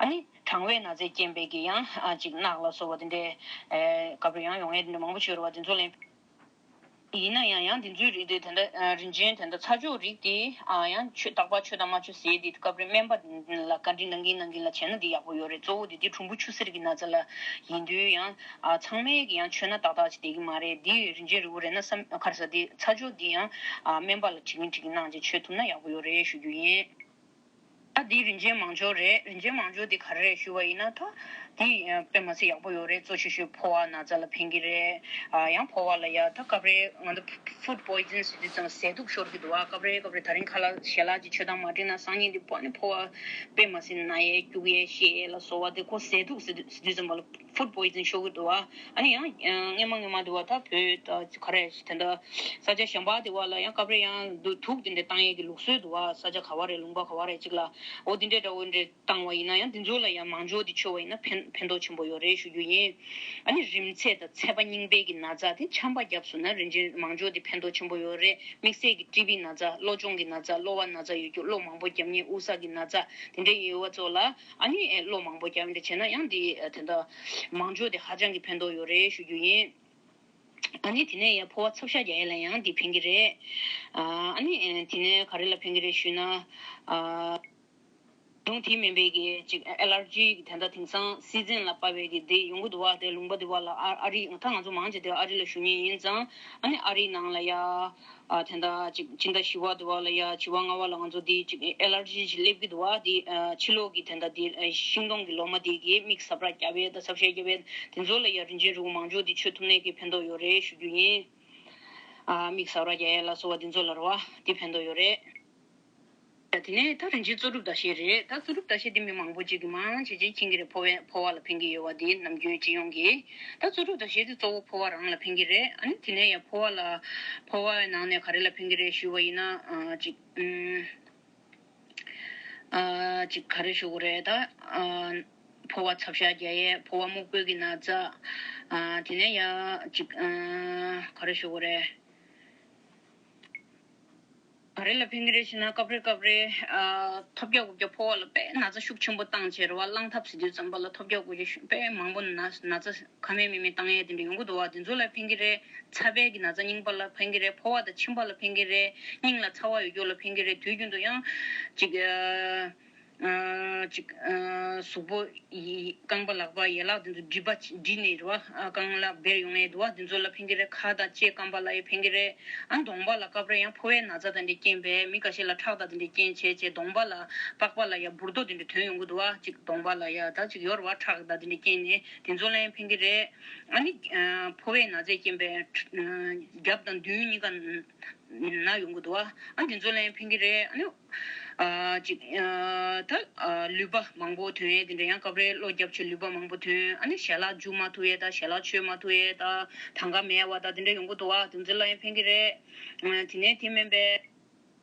ཨ་ནི་གྲང་བའི་ན་ཚའི་རྐྱེན་པས་ཀྱི་ཡང་ཨ་ཅིག་རྣག་ལ་སོགས་པ་དེ་འདྲའི་ཨེ་སྐབས་རེ་ཡང་ཡོང་ཡས་དེ་འདྲ་མང་པོ་ཅིག་ཡོད་རེད་བ། དེ་ཚོ་ལ་ཡིན་ན་ཡང་ཡང་དེ་ཚོའི་རིགས་དེ་དེ་འདྲ་ཨ་རིན་ཆེན་དེ་འདྲ་ཚ་སྦྱོར་རིགས་དེ་ཨ་ཡང་ཆོས་རྟག་པར་ཆོས་དང་མ་ཆོས་ཟེར་དེ་སྐབས་རེ་སྨན་པ་ལ་བཀའ་འདྲི་གནང་གིན་གནང་གིན་ལ་བྱས་ན་དེ་ཡག་པོ་ཡོད་རེད། གཙོ་བོ་དེ་དེ་གྲུམ་བུ་ཆུ་སེར་གྱི་ན་ཚ་ལ་ཡིན་དུས་ཡང་ཨ་ཚང་མས་ཀྱི་ཡང་མཆོད་ན་ཏག་ཏག་ཅིག་བསྡད་ཀྱི་མ་རེད། དེ་རིན་ཆེན་རིལ་བུ་རེད་ན་བསམ། ག་རེ་ཟེར། དེ་ཚ་སྦྱོར་དེ་ཡང་ཨ་སྨན་པ་ལ་དྲི་གིན་དྲི་གིན་གནང་བྱས་མཆོད་ཐུབ་ན་ཡག་པོ་ཡོད་རེད་ཞུ་རྒྱུ་ཡིན། ད་འདི་རིན་ཆེན་མང་སྦྱོར་རེད། རིན་ཆེན་མང་སྦྱོར་འདི་ག་རེ་རེད་ཞུ་བ་ཡིན་ན། ད་འདི་དཔེ་མ་སྲིད་ཡག་པོ་ཡོད་རེད། གཙོ་ཆེ་ཤོས་ཕོ་བ་ན་ཚ་ལ་ཕན་གྱི་རེད། ཨ་ཡང་ཕོ་བ་ལ་ཡ་ད་སྐབས་རེ་ང་ཚོ་food poison ཟེར་དུས་ཙམ་ཟས་དུག་ཤོར་གྱི་འདུག་བ། སྐབས་རེ་སྐབས་རེ་ད་རིང་ཁ་ལག་ཞལ་ལག་ཅིག་མཆོད་སྟངས་མ་འགྲིག་ན་སང་ཉིན་འདི་ཕོ་ཨ་ནི་ཕོ་བ་དཔེ་མ་སྲིད་ན་ཡས་སྐྱུག་ཡས་བཤལ་ཡས་ལ་སོགས་པ་དེ་ཁོ་ཟས་དུག་ཟེར་དུས་ཟེར་དུས་ཙམ་པ་ལ་food poison ཤོར་གྱི་འདུག་བ། ཨ་ནི་ཡང་སྔན་མ་སྔན་མ་འདི་བ་ད་བོད་ད་ག་རེ་དེ་འདྲ་ས་ཆ་གཞན་པ་དེ་བ་ལ་ཡང་སྐབས་རེ་ཡང་དུ་དུག་དེ་འདྲ་བཏང་ཡས་ཀྱི་ལུགས་སྲོལ་འདུག་བ། ས་ཆ་ག་བ་རེ་ལུང་པ་ག་བ་རེ་ཅིག་ལ་འོ་དེ་འདྲའི་འདྲ་བོ་འདྲ་བཏང་བ་ཡིན་ན་ཡང་དེ་ཚོ་ལ་ཡང་མང་སྦྱོར་དེ་མཆོད་པ་ཡིན་ན་ཕན་ཕན་ཐོགས་ཆེན་པོ་ཡོད་རེད་ཞུ་རྒྱུ་ཡིན། ཨ་ནི་རིམས་ཚད་དང་ཚད་པ་རྙིང་པའི་གི་ན་ཚ་དེ་ཆམ་པ་བརྒྱབ་སོང་ན་རིན་ཆེན་མང་སྦྱོར་དེ་ཕན་ཐོགས་ཆེན་པོ་ཡོད་རེད། དམིགས་བསལ་གྱི་ཊི་བི་ན་ཚ། གློ་གཅོང་གི་ན་ཚ། གློ་བ་ན་ཚ་ཡོད་རྒྱུ། གློ་མང་པོ་རྒྱབ་མཁན་དབུགས་བསགས་ཀྱི་ན་ཚ་དེ་འདྲ་ཡོད་པ་ཚོ་ལ་ཨ་ནི་ཨེ་གློ་མང་པོ་རྒྱབ་འདྲ་བྱས་ན་ཡང་དེ་ཨ་དེ་འདྲ་མང་སྦྱོར་དེ་ཧ་ཅང་གི་ཕན་ཐོགས་ཡོད་རེད་ཞུ་རྒྱུ་ཡིན། ཨ་ནི་དེ་ནས་ཡང་ཕོ་བ་ཚབ་ཤ་རྒྱག་ཡས་ལ་ཡང་དེ་ཕན་གྱི་རེད། ཨ་ནི་ཨེ་དེ་ནས་ག་རེ་ལ་ཕན་གྱི་རེད་ཞུས་ན། ཨ་ཉུང་དེ་མིན་པའི་གི་ཅིག་ཨེ་ལར་ཇི་གི་དེ་འདྲ་དེང་སང་སི་ཛན་ལ་དཔག་པའི་གི་དེ་ཡོང་གི་འདུག་བ། དེ་ལུང་པ་དེ་བ་ལ་ཨ་ཨ་རི་ད་ང་ཚོ་མང་ཆེ་དེ་ཨ་རི་ལ་བཞུགས་མཁན་ཡིན་ཙང་། ཨ་ནི་ཨ་རིའི་ནང་ལ་ཡ་ཨ་དེ་འདྲ་ཅིག་སྤྱི་ཟླ་བཞི་པ་དེ་བ་ལ་ཡ་བཞི་པ་ལྔ་པ་ལ་ང་ཚོ་དེ་ཅིག་ཨེ་ལར་ཇི་ཅིག་སླེབས་ཀྱི་འདུག་བ། དེ་ཨ་ཕྱི་ལོགས་ཀྱི་དེ་འདྲ་དེ་ཨ་ཤིང་སྡོང་གི་ལོ་མ་དེ་གི་མིག་ཟ་འཕྲུག་རྒྱབ་པའི་དང་ཚབ་ཤ་རྒྱབ་པའི་དེ་ཚོ་ལ་ཡ་རིན་ཆེན་རིལ་བུ་མང་སྦྱོར་དེ་མཆོད་ཐུབ་ནས་ཀྱི་ཕན་ཐོགས་ཡོད་རེད་ཞུ་རྒྱུ་ཡིན། ཨ་མིག་ཟ་འཕྲུག་རྒྱག་ཡས་ལ་སོགས་པ་དེ་ཚོ་ལ་རེད་བ། དེ་ཕན་ཐོགས་ཡོད་རེད། དེ་ནས་ད་རིན་ཆེན་གཙོ་གྲུབ་ཟླ་ཤེལ་རེད། ད་གཙོ་གྲུབ་ཟླ་ཤེལ་འདི་མི་མང་པོ་ཅིག་གིས་མང་ཆེ་ཆེ་མཁྱེན་གྱི་རེད། ཕོ་བའི་ཕོ་བ་ལ་ཕན་གྱི་ཡོད་པ་འདི་ནམ་རྒྱུན་སྤྱི་ཡོངས་ཀྱི། ད་གཙོ་གྲུབ་ཟླ་ཤེལ་འདི་གཙོ་བོ་ཕོ་བ་རང་ལ་ཕན་གྱི་རེད། ཨ་ནི་དེ་ནས་ཡང་ཕོ་བ་ལ་ཕོ་བའི་ནང་ནས་ག་རེ་ལ་ཕན་གྱི་རེད་ཞུས་པ་ཡིན་ན། ཨ་ཅིག་ཨུམ། ཨ་ཅིག་ག་རེ་ཞུ་དགོས་རེད་ད། ཨ་ཕོ་བ་ཚབ་ཤ་རྒྱག་ཡས། ཕོ་བ་སྨུག་པོའི་གི་ན་ཚ། ཨ་དེ་ནས་ཡང་ཅིག་ཨ་ག་རེ་ཞུ་དགོས་རེད། ག་རེ་ལ་ཕན་གྱི་རེད་ཞེ་ན། སྐབས་རེ་སྐབས་རེ་ཨ་ཐོལ་རྒྱག་རྐུབ་བཀྱག་ཕོ་བ་ལ་དཔེ་ན་ཚ་ཤུགས་ཆེན་པོ་བཏང་བྱས་རེད་བ། རླངས་ཐབས་ཟེར་དུས་ཙམ་པ་ལ་ཐོལ་རྒྱག་རྐུབ་བཀྱག་ཤུ་དཔེ་མང་པོ་ན་ན་ཚ་ཁ་མེད་མིག་མེད་བཏང་ཡས་དེ་འདྲ་ཡོང་གི་འདུག་བ། དེ་ཚོ་ལ་ཕན་གྱི་རེད། ཚ་བའི་གི་ན་ཚ་རྙིང་པ་ལ་ཕན་གྱི་རེད། ཕོ་བ་དང་མཆིན་པ་ལ་ཕན་གྱི་རེད། སྙིང་ལ་ཚ་བ་ཡོད་རྒྱུ་ལ་ཕན་གྱི་རེད། དུས་རྒྱུན་དུ་ཡང་ཅིག་ཨ་ཨ་ཅིག་ཨ་གཟུགས་པོ་ཡི་རྐང་པ་ལག་པ་ཡན་ལག་དེ་ཚོ་སྦྲིད་པ་སྦྲིད་ནས་རེད་བ། ཨ་རྐང་ལག་སྦལ་ཡོང་ཡས་འདུག་བ། དེ་ཚོ་ལ་ཕན་གྱི་རེད། ཁ་དང་ལྕེ་སྐམ་པ་ལ་ཡང་ཕན་གྱི་རེད། ཨ་གདོང་པ་ལ་སྐབས་རེ་ཡང་ཕོ་བའི་ན་ཚ་དེ་འདྲའི་རྐྱེན་པས་མི་ཁ་ཤས་ལ་ཁྲག་དང་དེ་འདྲའི་རྐྱེན་བྱས་བྱས་གདོང་པ་ལ་པགས་པ་ལ་ཡང་འབུར་རྡོག་དེ་འདྲ་ཐོན་ཡོང་གི་འདུག་བ། ཅིག་གདོང་པ་ལ་ཡང་ད་ཅིག་ཡོད་རེད་བ། ཁྲག་དང་དེ་འདྲའི་རྐྱེན་ནས་དེ་ཚོ་ལ་ཡང་ཕན་གྱི་རེད། ཨ་ནི་ཨ་ཕོ་བའི་ན་ཚའི་རྐྱེན་པས་ཨ་རྒྱབ་དང་མདུན་གཉིས་ཀ་ན་ཡོང་གི་འདུག་བ། ཨ་དེ་ཚོ་ལ་ཡང་ཕན་གྱི་རེད། ཨ་ནི་ཨ་ཅིག་ཨ་ད་ཨ་ལུད་པ་མང་པོ་ཐོན་ཡས་དེ་འདྲ། ཡང་སྐབས་རེ་གློ་རྒྱབ་བྱས་ལུད་པ་མང་པོ་ཐོན། ཨ་ནི་ཞལ་ལག་འཇུ་མ་ཐུབ་ཡས་དང་ཞལ་ལག་མཆོད་མ་ཐུབ་ཡས་དང་དང་ག་མེད་པ་དང་དེ་འདྲ་ཡོང་གི་འདུག་བ། དེ་ཚོ་ལ་ཡང་ཕན་གྱི་རེད། ཨ་དེ་ནས་དེ་མིན་པའི་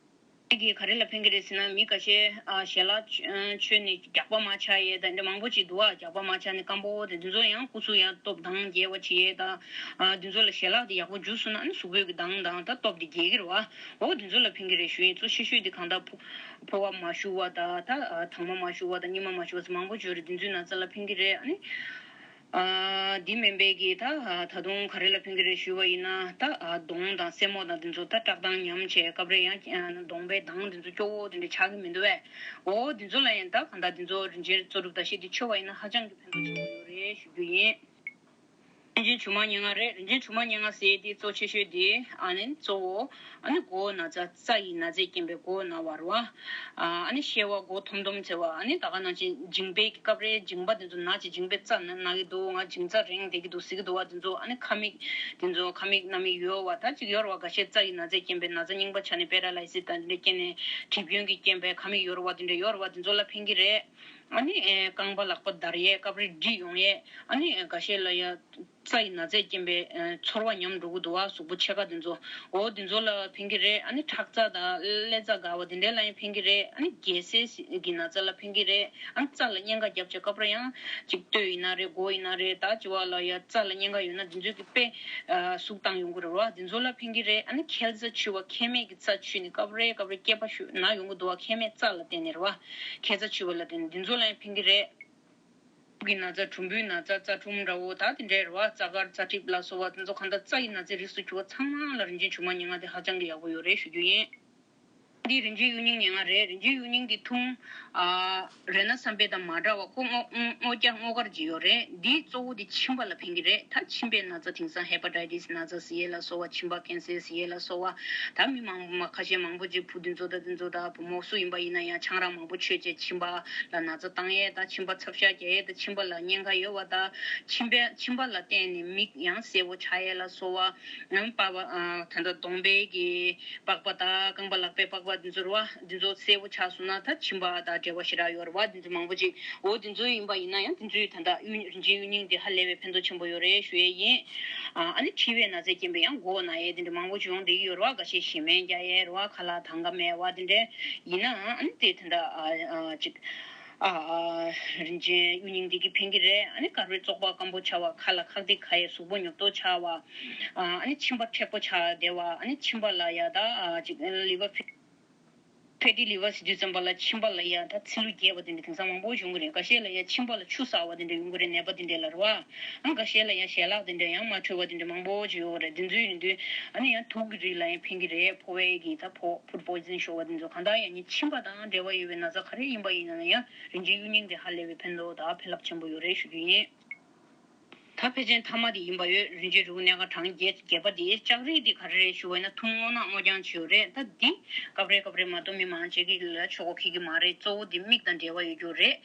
གི་ག་རེ་ལ་ཕན་གྱི་རེད་ཟེར་ན། མི་ཁ་ཤས་ཨ་ཞལ་ལག་མཆོད་ནས་རྒྱགས་པ་མ་ཆགས་ཡས་དང་འདྲ་མང་པོ་ཅིག་འདུག་བ། རྒྱགས་པ་མ་ཆགས་ནས་སྐམ་པོ་དེ་དེ་ཚོ་ཡང་སྐུ་གཟུགས་ཡང་སྟོབས་དང་རྒྱས་པ་བྱེད་ཡས་དང་། ཨ་དེ་ཚོ་ལ་ཞལ་ལག་དེ་ཡག་པོ་འཇུ་སོང་ན་ཨ་ནི་གཟུགས་པོའི་གི་མདངས་དང་ད་སྟོབས་དེ་རྒྱས་ཀྱི་རེད་བ། འོ་དེ་ཚོ་ལ་ཕན་གྱི་རེད་ཞུ་ཡིན། གཙོ་ཆེ་ཤོས་དེ་གང་ལྟར་ཕོ་ཕོ་བ་མ་ཞུ་བ་དང་ད་ཨ་དྭངས་མ་མ་ཞུ་བ་དང་སྙིགས་མ་མ་ཞུ་བ་ཟེར་མང་པོ་ཅིག་ཡོད་རེད། དེ་ཚོའི་ན་ཚ་ལ་ཕན་གྱི་རེད། ཨ་ནི། ཨ་འདི་མིན་པའི་གི་ད་ད་དུང་ག་རེ་ལ་ཕན་གྱི་རེད་ཞུ་བ་ཡིན་ན། ད་ཨ་གདོང་དང་སེན་མོ་དང་དེ་ཚོ་ད་བཀྲག་མདངས་ཉམས་བྱས་སྐབས་རེ་ཡང་ཨ་གདོང་པའི་མདངས་དེ་ཚོ་སྐྱོ་བོ་དེ་འདྲ་ཆགས་ཀྱི་མི་འདུག་བས། འོ་དེ་ཚོ་ལ་ཡང་ད་གང་ལྟར་དེ་ཚོ་རིན་ཆེན་གཙོ་གྲུབ་ཟླ་ཤེལ་དེ་མཆོད་པ་ཡིན་ན་ཧ་ཅང་གི་ཕན་ཐོགས་ཆེན་པོ་ཡོད་རེད་ཞུ་རྒྱུ་ཡིན། རིན་ཆེན་ཆུ་མ་ཉེར་ལྔ་རེད། རིན་ཆེན་ཆུ་མ་ཉེར་ལྔ་ཟེར་དེ་གཙོ་ཆེ་ཤོས་དེ་ཨ་ནི་གཙོ་བོ་ཨ་ནི་མགོ་བོ་ན་ཚ། རྩ་ཡི་ན་ཚས་རྐྱེན་པས་མགོ་བོ་ན་བ་རེད་བ། ཨ་ནི་ཤེལ་བ་མགོ་འཐོམ་འཐོམ་ཟེར་བ། ཨ་ནི་ད་ག་ནང་བཞིན་མཇིང་པའི་སྐབས་རེ་མཇིང་པ་དེ་ཚོ་ན་བྱས་མཇིང་པའི་རྩ་ན་ན་གི་འདུག་ང་མཇིང་རྩ་རེངས་བསྡད་ཀྱི་འདུག་ཟེར་གྱི་འདུག་བ། དེ་ཚོ་ཨ་ནི་ཁ་མིག་དེ་ཚོ་ཁ་མིག་སྣ་མིག་ཡོད་བ། ད་ཅིག་ཡོད་རེད་བ། འགའ་ཤས་རྩ་ཡི་ན་ཚས་རྐྱེན་པས་ན་ཚ་རྙིང་པ་ཆགས་ནས་པེ་ར་ལའི་སི་དང་དེ་འདྲ་རྐྱེན་ནས་གྲིབ་སྐྱོན་གྱི་རྐྱེན་པས་ཁ་མིག་ཡོ་རེད་བ། དེ་འདྲ་ཡོད་རེད་བ། དེ་ཚོ་ལ་ཕན་གྱི་རེད། ཨ་ནི་ཨེ་རྐང་པ་ལག་པ་འདར་ཡས། སྐབས་རེ་འདྲིས་ཡོང་ཡས། ཨ་ནི་འགའ་ཤས་ལ་ཡ་རྩ་ཡི་ན་ཚས་རྐྱེན་པས་ཨེ་ཚོར་བ་ཉམས་འགྲོ་གི་འདུག་བ། གཟུགས་པོ་ཕྱེད་ཀ་དེ་ཚོ། འོ་དེ་ཚོ་ལ་ཕན་གྱི་རེད། ཨ་ནི་ཁྲག་རྩ་དང་ཀླད་རྩ་འགག་པ་དེ་འདྲ་ལ་ཡང་ཕན་གྱི་རེད། ཨ་ནི་རྒས་སྲས་ཀྱི་ན་ཚ་ལ་ཕན་གྱི་རེད། ཨ་ནི་རྩ་ལ་གཉན་ཁ་བརྒྱབ་བྱས་སྐབས་རེ་ཡང་ཅིག་སྟོད་ཡིན་ན་རེད། མགོ་ཡིན་ན་རེད། ད་ཅི་བ་ལ་ཡ་རྩ་ལ་གཉན་ཁ་ཡོད་ན་དེ་ཚོས་ཀྱི་དཔེ་ཨ་ཟུག་བཏང་ཡོང་གི་རེད་བ། དེ་ཚོ་ལ་ཕན་གྱི་རེད། ཨ་ནི་མཁལ་རྩ་འཆུས་པ། མཁལ་མའི་གི་རྩ་འཆུས་ནས་སྐབས་རེ་སྐབས་རེ་སྐེད་པ་ཤུགས་ན་ཡོང་གི་འདུག་བ། མཁལ་མའི་རྩ་ལ་བརྟེན་ནས་རེད་བ། མཁལ་རྩ་འཆུས་པ་ལ་བརྟེན་ནས་དེ་ཚོ་ལ་ཡང་ཕན་གྱི་རེད། གྲུམ་བུའི་ན་ཚ། རྩ་གྲུམ་འདྲ་བོ་ད་དེ་འདྲའི་རེད་བ། རྩ་དཀར་རྩ་གྲིབ་ལ་སོགས་པ་དེ་ཚོ་གང་ལྟར་རྩ་ཡི་ན་ཚའི་རིགས་སུ་གྱུར་པ་ཚང་མ་ལ་རིན་ཆེན་ཆུང་མ་ཉེར་ལྔ་དེ་ཧ་ཅང་གི་ཡག་པོ་ཡོད་རེད་ཞུ་རྒྱུ་ཡིན། འདི་རིན་ཆེན་གཡུ་རྙིང་ཉེར་ལྔ་རེད། རིན་ཆེན་གཡུ་རྙིང་འདི་འཐུང་ཨ་རེ་ན་བསམ་པའི་དང་མ་འདྲ་བ། ཁོ་སྔོ་སྔོ་སྔོ་སྐྱ་སྔོ་དཀར་ཅིག་ཡོད་རེད། འདི་གཙོ་བོ་འདི་མཆིན་པ་ལ་ཕན་གྱི་རེད། ད་མཆིན་པའི་ན་ཚ་དེང་སང་ཧེ་པ་ཊའི་ཊི་སི་ན་ཚ་ཟེར་ཡས་ལ་སོགས་པ། མཆིན་པ་ཀེན་སར་ཟེར་ཡས་ལ་སོགས་པ། ད་མི་མང་པོ་མ་ཁ་ཤས་མང་པོ་ཅིག་བུ་འདི་ཚོ་ད་འདི་ཚོ་ད་བུ་མོ་སུ་ཡིན་པ་ཡིན་ན་ཡང་ཆང་རག་མང་པོ་མཆོད་བྱས་མཆིན་པ་ལ་ན་ཚ་བཏང་ཡས་དང་། མཆིན་པ་ཚབ་ཤ་རྒྱག་ཡས་དང་། མཆིན་པ་ལ་གཉན་ཁ་ཡོད་པ་དང་། མཆིན་པའི་མཆིན་པ་ལ་བརྟེན་ནས་མིག་ཡང་སེར་པོ་ཆགས་ཡས་ལ་སོགས་པ། ཡང་པགས་པ་ཨ་ད་ལྟ་གདོང་པའི་གི་པགས་པ་དང་རྐང་པ་ལག་པའི་པགས་པ་འདི་ཚོ་རེད་བ། འདི་ཚོ་སེར་པོ་ཆགས་སོང་ན་ད་མཆིན་པ་དང་འབྲེལ་བ་ཞེ་དྲག་ཡོད་རེད་བ། འདི་ཚོ་མང་པོ་ཅིག་འོ་འདི་ཚོ་ཡིན་པ་ཡིན་ན་ཡང་འདི་ཚོའི་ད་ལྟ་གཡུ་རིན་ཆེན་གཡུ་རྙིང་འདི་ཧ་ལས་པའི་ཕན་ཐོགས་ཆེན་པོ་ཡོད་རེད་ཞུ་ཡས་ཡིན། ཨ་ཨ་ནི་མཁྲིས་པའི་ན་ཚས་རྐྱེན་པས་ཡང་མགོ་ན་ཡས་དེ་འདྲ་མང་པོ་ཅིག་ཡོང་བསྡད་ཀྱི་ཡོད་རེད་བ། འགའ་ཤས་ཞེ་མེར་རྒྱག་ཡས་རེད་བ། ཁ་ལག་དང་ག་མེད་པ་དེ་འདྲ་ཡིན་ན། ཨ་ནི་དེ་ད་ལྟ་ཨ་ཨ་ཅིག་ཨ་ཨ་རིན་ཆེན་གཡུ་རྙིང་འདི་གིས་ཕན་གྱི་རེད། ཨ་ནི་དཀར་པོའི་བཙོག་པ་སྐམ་པོ་ཆགས་པ། ཁ་ལ་ཁག་ཏིག་ཁ་ཡས། གཟུགས་པོ་ཉོབ་ཏོ་ཆགས་པ། ཨ་ཨ་ནི་མཆིན་པ་མཁྲེགས་པོ་ཆགས་བསྡད་པ། ཨ་ནི་མཆིན་པ་ལ་ཡ་ད་ཨ་ཅིག་ལི་ཝར་ཕེ་ཕེ་ཊི་ལི་ཝར་ཟེར་དུས་ཙམ་པ་ལ་མཆིན་པ་ལ་ཡ་ད་ཚིལ་ལུ་རྒྱས་པ་དེ་འདྲ་དེང་སང་མང་པོ་བྱུང་གི་རེད། འགའ་ཤས་ལ་ཡ་མཆིན་པ་ལ་ཆུ་བསགས་པ་དེ་འདྲ་ཡོང་གི་རེད། ནད་པ་དེ་འདྲ་ལ་རེད་བ། ཨ་འགའ་ཤས་ལ་ཡ་ཞལ་ལག་དེ་འདྲ་ཡང་མ་འཕྲོད་པ་དེ་འདྲ་མང་པོ་ཅིག་ཡོད་རེད། དེ་ཚོ་ཡིན་དུས་ཨ་ནི་ཡང་དུག་གི་རིགས་ལ་ཡང་ཕན་གྱི་རེད། ཕོ་བའི་གི་ད་ཕོ་ཕུཌ་པོའི་ཛན་ཤོར་བ་དེ་ཚོ་གང་ལྟར་ཡང་ནི་མཆིན་པ་དང་འབྲེལ་བ་ཡོད་པའི་ན་ཚ་ག་རེ་ཡིན་པ་ཡིན་ན་ཡང་རིན་ཆེན་གཡུ་རྙིང་དེ་ཧ་ལས་པའི་ཕན་ཐོགས་དང་ཕན་རླབས་ཆེན་པོ་ཡོད་རེད་ཞུ་རྒྱུ་ཡིན། ད་ཕལ་ཆེར་མཐའ་མ་དེ་ཡིན་པ་ཡོད། རིན་ཆེན་རིལ་བུ་སྣ་ཁ་གྲངས་བརྒྱད་བརྒྱད་པ་དེ། ལྕགས་རིལ་དེ་ག་རེ་རེད་ཞུ་བ་ཡིན་ན་འཐུང་སྔོ་ནག་སྔོ་ལྗང་བྱས་ཡོད་རེད། ད་འདི་སྐབས་རེ་སྐབས་རེ་མ་གཏོགས་མི་མང་ཆེ་གི་ལ་ཆོག་གོ་ཁེལ་གི་མ་རེད། གཙོ་བོ་དེ་མིག་དང་འབྲེལ་བ་ཡོད་རྒྱུ་རེད།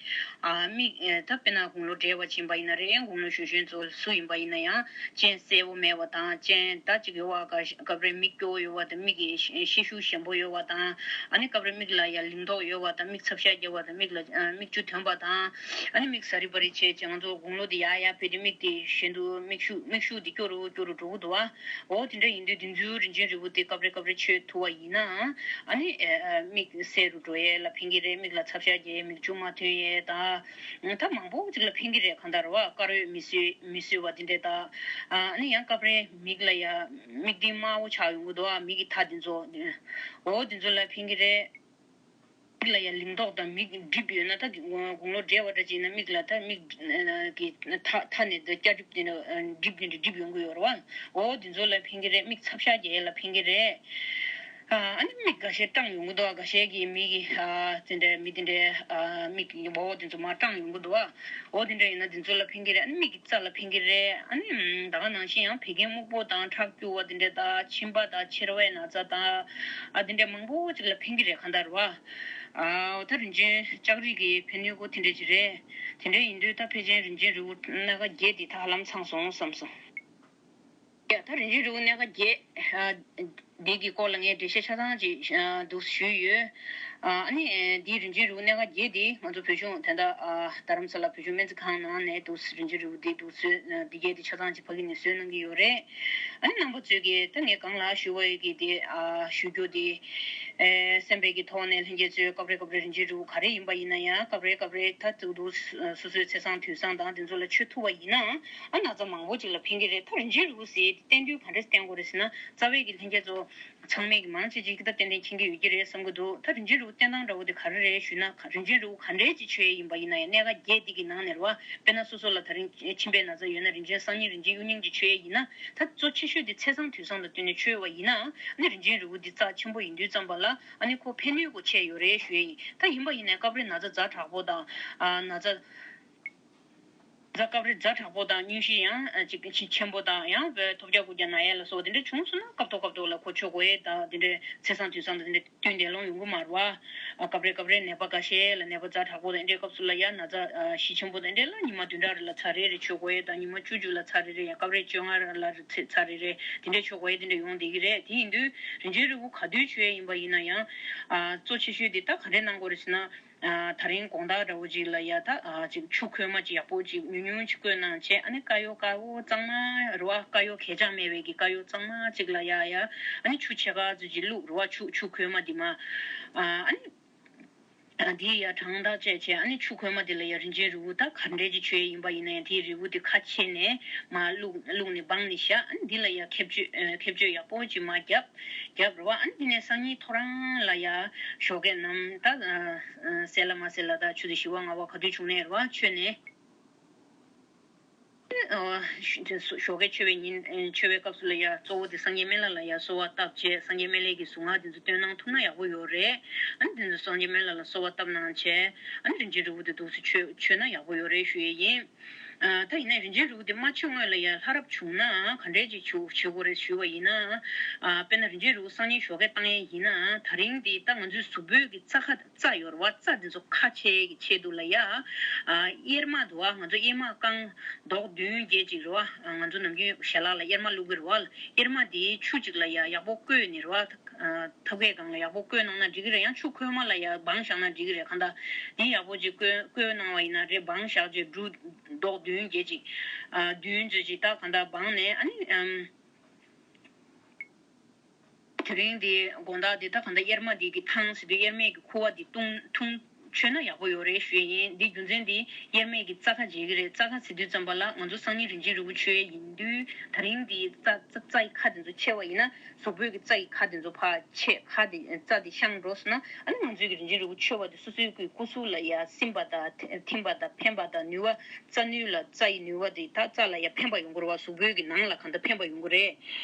ཨ་མིག་ཨེ་ད་དཔེར་ན་དགུང་ལོ་བགྲེས་པ་ཕྱིན་པ་ཡིན་ན་རེད། དགུང་ལོ་གཞོན་གཞོན་ཚོ་སུ་ཡིན་པ་ཡིན་ན་ཡང་སྤྱན་གསལ་པོ་མེད་པ་དང་། སྤྱན་ད་ཅིག་ཡོད་པ། སྐབས་རེ་མིག་སྐྱོ་བོ་ཡོད་པ་དང་། མིག་གི་ཤེད་ཤུགས་ཞན་པོ་ཡོད་པ་དང་། ཨ་ནི་སྐབས་རེ་མིག་ལ་ཡ་ལིང་ཏོག་ཡོད་པ་དང་། མིག་ཚབ་ཤ་རྒྱག་པ་དང་། མིག་ལ་ཨ་མིག་ཆུ་ཐོན་པ་དང་། ཨ་ནི་མིག་ཟ་རི་བ་རི་བྱས་བྱས་ང་ཚོ་དགུང་ལོ་དེ་ཡར་ཡར་ཕེབས་དུས་མིག་དེ་ གཞན་དུ་མིག་ཤུགས་མིག་ཤུགས་འདི་སྐྱོ་རུ་སྐྱོ་རུ་འགྲོ་གི་འདུག་བ། འོ་དེ་འདྲ་ཡིན་དུས་དེ་ཚོའི་རིན་ཆེན་རིལ་བུ་དེ་སྐབས་རེ་སྐབས་རེ་མཆོད་ཐུབ་པ་ཡིན་ན། ཨ་ནི་ཨ་མིག་གསལ་རུ་འགྲོ་ཡས་ལ་ཕན་གྱི་རེད། མིག་ལ་ཚབ་ཤ་རྒྱག་ཡས། མིག་ཆུ་མ་ཐོན་ཡས་དང་། ད་མང་པོ་ཅིག་ལ་ཕན་གྱི་རེད། གང་ལྟར་བ་དཀར་ཡོལ་མི་བཟོས་མི་བཟོས་པ་དེ་འདྲས་དང་། ཨ་ནི་ཡང་སྐབས་རེ་མིག་ལ་ཡ་མིག་ལྡན་དམར་པོ་ཆགས་ཡོང་གི་འདུག་བ། མིག་གི་མཐའ་དེ་ཚོ། འོ་དེ་ཚོ་ལ་ཕན་གྱི་རེད། མིག་ལ་ཡང་ལིང་ཏོག་དང་མིག་འགྲིབ་ཡོད་ན། ད་དགུང་ལོ་བགྲེས་པ་འདྲ་ཅིག་ཡིན་ན་མིག་ལ་ད་མིག་གི་མཐའ་མཐའ་ནས་ད་སྐྱ་གྲིབ་དེ་འདྲ་འགྲིབ་དེ་འདྲ་འགྲིབ་ཡོང་གི་ཡོད་རེད་བ། འོ་དེ་ཚོ་ལ་ཕན་གྱི་རེད། མིག་ཚབ་ཤ་རྒྱག་ཡས་ལ་ཕན་གྱི་རེད། ཨ་ནི་མིག་འགའ་ཤས་སྐྲངས་ཡོང་གི་འདུག་འགའ་ཤས་ཀྱི་མིག་གི་ཨ་དེ་འདྲའི་མི་དེ་འདྲའི་ཨ་མིག་གི་འོ་དེ་ཚོ་མར་སྐྲངས་ཡོང་གི་འདུག་བ། འོ་དེ་འདྲ་ཡིན་ན་དེ་ཚོ་ལ་ཕན་གྱི་རེད། ཨ་ནི་མིག་གི་རྩ་ལ་ཕན་གྱི་རེད། ཨ་ནི་ད་ག་ནང་བཞིན་ཡང་བད་ཀན་སྨུག་པོ་དང་ཁྲག་སྐྱུག་པ་དེ་འདྲ་དང་མཆིན་པ་དང་མཆེར་བའི་ན་ཚ་དང་། ཨ་དེ་འདྲ་མང་པོ་ཅིག་ལ་ཕན་གྱི་རེད། གང་ལྟར་བ། ཨ་ད་རིན་ཆེན་ལྕགས་རིལ་གྱི་ཕན་ནུས་སྐོར་དེ་འདྲ་ཅིག་རེད། དེ་འདྲ་ཡིན་དུས་ད་ཕལ་ཆེར་རིན་ཆེན་རིལ་བུ་སྣ་ཁ་བརྒྱད་དེ་ད་ཧ་ལམ་ཚང་སོང་བསམ་སོང་། ཡ་ད་རིན་ཆེན་རིལ་བུ་སྣ་ཁ་བརྒྱད། ཨ་འདི་གི་སྐོར་ལ་ངས་འགྲེལ་བཤད་ཆ་ཚང་ཅིག་ཨ་འདུག་ཞུས་ཡོད། ཨ་ནི་འདིའི་རིན་ཆེན་རིལ་བུ་སྣ་ཁ་བརྒྱད་འདི་ང་ཚོ་བོད་གཞུང་དེ་འདྲ་ཨ་རྡ་རམ་ས་ལ་བོད་གཞུང་སྨན་རྩིས་ཁང་ནང་ནས་འདུག་རིན་ཆེན་རིལ་བུ་འདི་འདུག་བཟོས། འདི་གས་འདི་ཆ་ཚང་ཅིག་ཕ་གི་ནས་བཟོས་གནང་གི་ཡོད་རེད། ཨ་ནི་རྣམ་པ་ཚོས་ཀྱིས་ད་ངས་གང་ལ་ཞུ་བ་ཡོད་ཀྱི་འདི་ཨ་ཞུ་རྒྱུ་འདི། ཨེ་སེམས་པའི་གི་ཐོག་ནས་ལྷན་རྒྱས་ཚོས་སྐབས་རེ་སྐབས་རེ་རིན་ཆེན་རིལ་བུ་ག་རེ་ཡིན་པ་ཡིན་ན་ཡང་སྐབས་རེ་སྐབས་རེ་ད་འདུག་འདུག་སོ་སོའི་ཚེས་བཟང་དུས་བཟང་དང་འདི་ཚོ་ལ་མཆོད་ཐུབ་པ་ཡིན་ན་ཨ་ན་ཚ་མང་པོ་ཅིག་ལ་ཕན་གྱི་རེད། ད་རིན་ཆེན་རིལ་བུ་ཟེར་དེ་བསྟེན་དུས་ག་འདྲས་བསྟེན་དགོས་རེད་ཟེར་ན། རྩ་བའི་གི་ལྷན་རྒྱས་ཚོ་ཚང་མས་གི་མང་ཆེ་ཅིག་གིས་ད་ཏན་ཏན་མཁྱེན་གྱི་ཡོད་ཀྱི་རེད་བསམ་གྱི་འདུག་ད་རིན་ཆེན་རིལ་བུ་བསྟེན་སྟངས་འདྲ་བོ་དེ་ག་རེ་རེད་ཞུས་ན། རིན་ཆེན་རིལ་བུ་ག་འདྲས་ཅིག་མཆོད་ཡས་ཡིན་པ་ཡིན་ན་ཡང་སྣ་ཁ་བརྒྱད་འདི་གི་ནང་ནས་རེད་བ། དཔེར་ན་སོ་སོ་ལ་ད་རིང་མཆིན་པའི་ན་ཚ་ཡོད་ན་རིན་ཆེན་སང་ཉིན་རིན་ཆེན་གཡུ་རྙིང་ཅིག་མཆོད་ཡས་ཡིན་ན། ད་གཙོ་ཆེ་ཤོས་དེ་ཚེས་བཟང་དུས་བཟང་དང་བསྟུན་ནས་མཆོད་པ་ཡིན་ན། ཨ་ནི་རིན་ཆེན་རིལ་བུ་འདི་རྩ་ཆེན་པོ་ཡིན་དུས་ཙམ་པ་ལ་ཨ་ནི་ཁོ་ཕན་ནུས་ཁོ་ཆེ་ཡོད་རེད་ཞུ་ཡས་ཡིན། ད་ཡིན་པ་ཡིན་ནའི་སྐབས་རེ་ན་ཚ་ཛ་དྲག་པོ་དང་ཨ་ན་ཚ། ཛ་སྐབས་རེ་ཛ་དྲག་པོ་དང་སྙུང་གཞི་ཡང་ཨ་ཅིག་ཆེ་ཆེན་པོ་དང་ཡང་བའི་ཐོལ་རྒྱག་ཀུ་རྒྱག་ན་ཡས་ལ་སོགས་དེ་འདྲ་བྱུང་སོང་ན་སྐབས་ཐོག་སྐབས་ཐོག་ལ་ཁོ་མཆོད་དགོས་ཡས་དང་དེ་འདྲའི་ཚེས་བཟང་དུས་བཟང་དང་དེ་འདྲ་བསྟུན་ཏེ་ལོང་ཡོང་གི་མ་རེད་བ། ཨ་སྐབས་རེ་སྐབས་རེ་ནད་པ་འགའ་ཤས་ལ་ནད་པ་ཛ་དྲག་པོ་དང་དེ་འདྲའི་སྐབས་སུ་ལ་ཡ་ན་ཚ་ཨ་གཞི་ཆེན་པོ་དང་དེ་འདྲ་ལ་ཉི་མ་བདུན་ཕྲག་རེ་ལ་ཚར་རེ་རེ་མཆོད་དགོས་ཡས་དང་ཉི་མ་བཅུ་བཅུ་ལ་ཚར་རེ་རེ་ཡང་སྐབས་རེ་བཅོ་ལྔ་ལ་ཚར་རེ་རེ་དེ་འདྲ་མཆོད་དགོས་ཡས་དེ་འདྲ་ཡོང་བསྡད་ཀྱི་རེད། དེ་ཡིན་དུས་རིན་ཆེན་རིལ་བུ་ག་དུས་མཆོད་ཡས་ཡིན་པ་ཡིན་ན་ཡང་ཨ་གཙོ་ཆེ་ཤོས་དེ་ད་ག་འདྲས་གནང་དགོས་རེད་ཟེར་ན། ཨ་ད་རིང་དགོང་དག་འདྲ་བོ་ཅིག་ལ་ཡ་ད་ཨ་ཅིག་ཆུ་ཁོལ་མ་ཅིག་ཡག་པོ་ཅིག་ཉུང་ཉུང་ཅིག་བསྐོལ་གནང་བྱས། ཨ་ནི་དཀར་ཡོལ་དཀར་པོ་གཙང་མ་རེད་བ། དཀར་ཡོལ་གས་ཆག་མེད་པའི་གི་དཀར་ཡོལ་གཙང་མ་ཅིག་ལ་ཡ་ཡ་ཨ་ནི་ཆུ་ཕྱེད་ཀ་ཙམ་ཅིག་བླུགས་རེད་བ། ཆུ་ཆུ་ཁོལ་མ་འདི་མ་ཨ་ཨ་ནི་ཨ་འདི་ཡ་གྲང་ཐག་བཅད་བྱས། ཨ་ནི་ཆུ་ཁོལ་མ་འདི་ལ་ཡ་རིན་ཆེན་རིལ་བུ་ད་ག་འདྲས་ཅིག་མཆོད་ཡས་ཡིན་པ་ཡིན་ན་ཡང་དེའི་རིལ་བུ་དེ་ཁ་ཕྱེ་ནས་མ་བླུགས་བླུགས་ནས་སྦངས་ནས་བཞག་ཨ་ནི་འདི་ལ་ཡ་ཁེབས་གཅོད་ཨ་ཁེབས་གཅོད་ཡག་པོ་ཅིག་མ་རྒྱབ། རྒྱབ་རེད་བ། ཨ་ནི་དེ་ནས་སང་ཉིན་ཐོ་རངས་ལ་ཡ་ཞོགས་ཀས་ནམ་ད་ཨ་ཨ་གསལ་ལ་མ་གསལ་ལ་ད་ཆུ་ཚོད་བཞི་པ་ལྔ་པ་ག་དུས་བྱུང་ནའི་རེད་བ། མཆོད་ནས་ཨ་ཞོགས་ཀས་མཆོད་པའི་ཉིན་ཨ་མཆོད་པའི་སྐབས་སུ་ལ་ཡ་གཙོ་བོ་དེ་སངས་རྒྱས་སྨན་བླ་ལ་ཡ་གསོལ་བ་བཏབ་བྱས། སངས་རྒྱས་སྨན་བླའི་གི་གཟུངས་སྔགས་དེ་ཚོ་བཏོན་གནང་ཐུབ་ན་ཡག་པོ་ཡོད་རེད། ཨ་ནི་དེ་ཚོ་སངས་རྒྱས་སྨན་བླ་ལ་གསོལ་བ་བཏབ་གནང་བྱས། ཨ་ནི་རིན་ཆེན་རིལ་བུ་དེ་འདུག་སེ་མཆོད་མཆོད་ན་ཡག་པོ་ཡོད་རེད་ཞུ་ཡས་ཡིན། ཨ་ད་ཡིན་ན་རིན་ཆེན་རིལ་བུ་དེ་མ་མཆོད་སྔོན་ལ་ཡ་ལྷ་རབ་བྱུང་ན་ག་འདྲས་ཅིག་བྱུ་བྱེད་དགོས་རེད་ཞུས་པ་ཡིན་ན། ཨ་དཔེར་ན་རིན་ཆེན་རིལ་བུ་སང་ཉིན་ཞོགས་ཀས་བཏང་ཡས་ཡིན་ན། ད་རིང་འདི་ད་ང་ཚོའི་གཟུགས་པོའི་གི་རྩ་ཁ་རྩ་ཡོད་རེད་བ། རྩ་འདི་ཚོ་ཁ་ཕྱེ་གི་ཆེད་དུ་ལ་ཡ། ཨ་གཡེར་མ་འདུག་བ། ང་ཚོ་གཡེར་མ་རྐང་རྡོག་བདུན་བརྒྱད་ཅིག་རེད་བ། ང་ཚོ་ནམ་རྒྱུན་ཞལ་ལག་ལ་གཡེར་མ་བླུག་གི་རེད་བ། གཡེར་མ་དེ་ཆུ་ཅིག་ལ་ཡ་ཡག་པོ་བསྐོལ་ནས་རེད་བ། ཨ་ཐབ་ཀའི་སྒང་ལ་ཡག་པོ་བསྐོལ་གནང་ན་འགྲིག་གི་རེད། ཡང་ཆུ་ཁོལ་མ་ལ་ཡ་སྦངས་བཞག་ན་འགྲིག་གི་རེད། གང་ལྟར་འདི་ཡག་པོ་ཅིག་བསྐོལ་བསྐོལ་གནང་བ་ཡིན་ན་རེད། སྦངས་བཞག་བྱས་འབྲུ་རྡོག་བདུན་བརྒྱད་ཅིག་ཨ་བདུན་ཙམ་ཅིག་ད་གང་ལྟར་སྦངས་ནས། ཨ་ནི་ཨམ་དེ་རིང་འདི་དགོང་དག་འདི་ད་གང་ལྟར་གཡེར་མ་འདི་གི་ཐང་ཟེར་དུས་གཡེར་མའི་གི་ཁུ་བ་འདི་བཏུང་འཐུང་མཆོད་ན་ཡག་པོ་ཡོད་རེད་ཞུ་ཡས་ཡིན། འདི་རྒྱུ་མཚན་འདི་གཡེར་མའི་གི་རྩ་ཁ་འབྱེད་ཀྱི་རེད། རྩ་ཁ་ཟེར་དུས་ཙམ་པ་ལ་ང་ཚོ་སང་ཉིན་རིན་ཆེན་རིལ་བུ་མཆོད་ཡས་ཡིན་དུས། ད་རིང་འདི་རྩ་རྩ་རྩ་ཡི་ཁ་དེ་ཚོ་ཕྱེ་བ་ཡིན་ན། གཟུགས་པོའི་གི་རྩ་ཡི་ཁ་དེ་ཚོ་ཕར་ཕྱེ། ཁ་དེ་རྩ་དེ་བཤང་འགྲོ་སོང་ན། ཨ་ནི་ང་ཚོའི་གི་རིན་ཆེན་རིལ་བུ་མཆོད་པ་དེ་སོ་སོའི་གི་སྐུ་གཟུགས་ལ་ཡ་སིམ་པ་དང་ཐིམ་པ་དང་ཕན་པ་དང་ནུས་པ། རྩ་ནུས་ལ་རྩ་ཡི་ནུས་པ་དེ་ད་རྩ་ལ་ཡ་ཕན་པ་ཡོང་གི་རེད་བ། གཟུགས་པོའི་གི་ནང་ལ་གང་ལྟར་ཕན་པ་ཡོང་གི་རེད།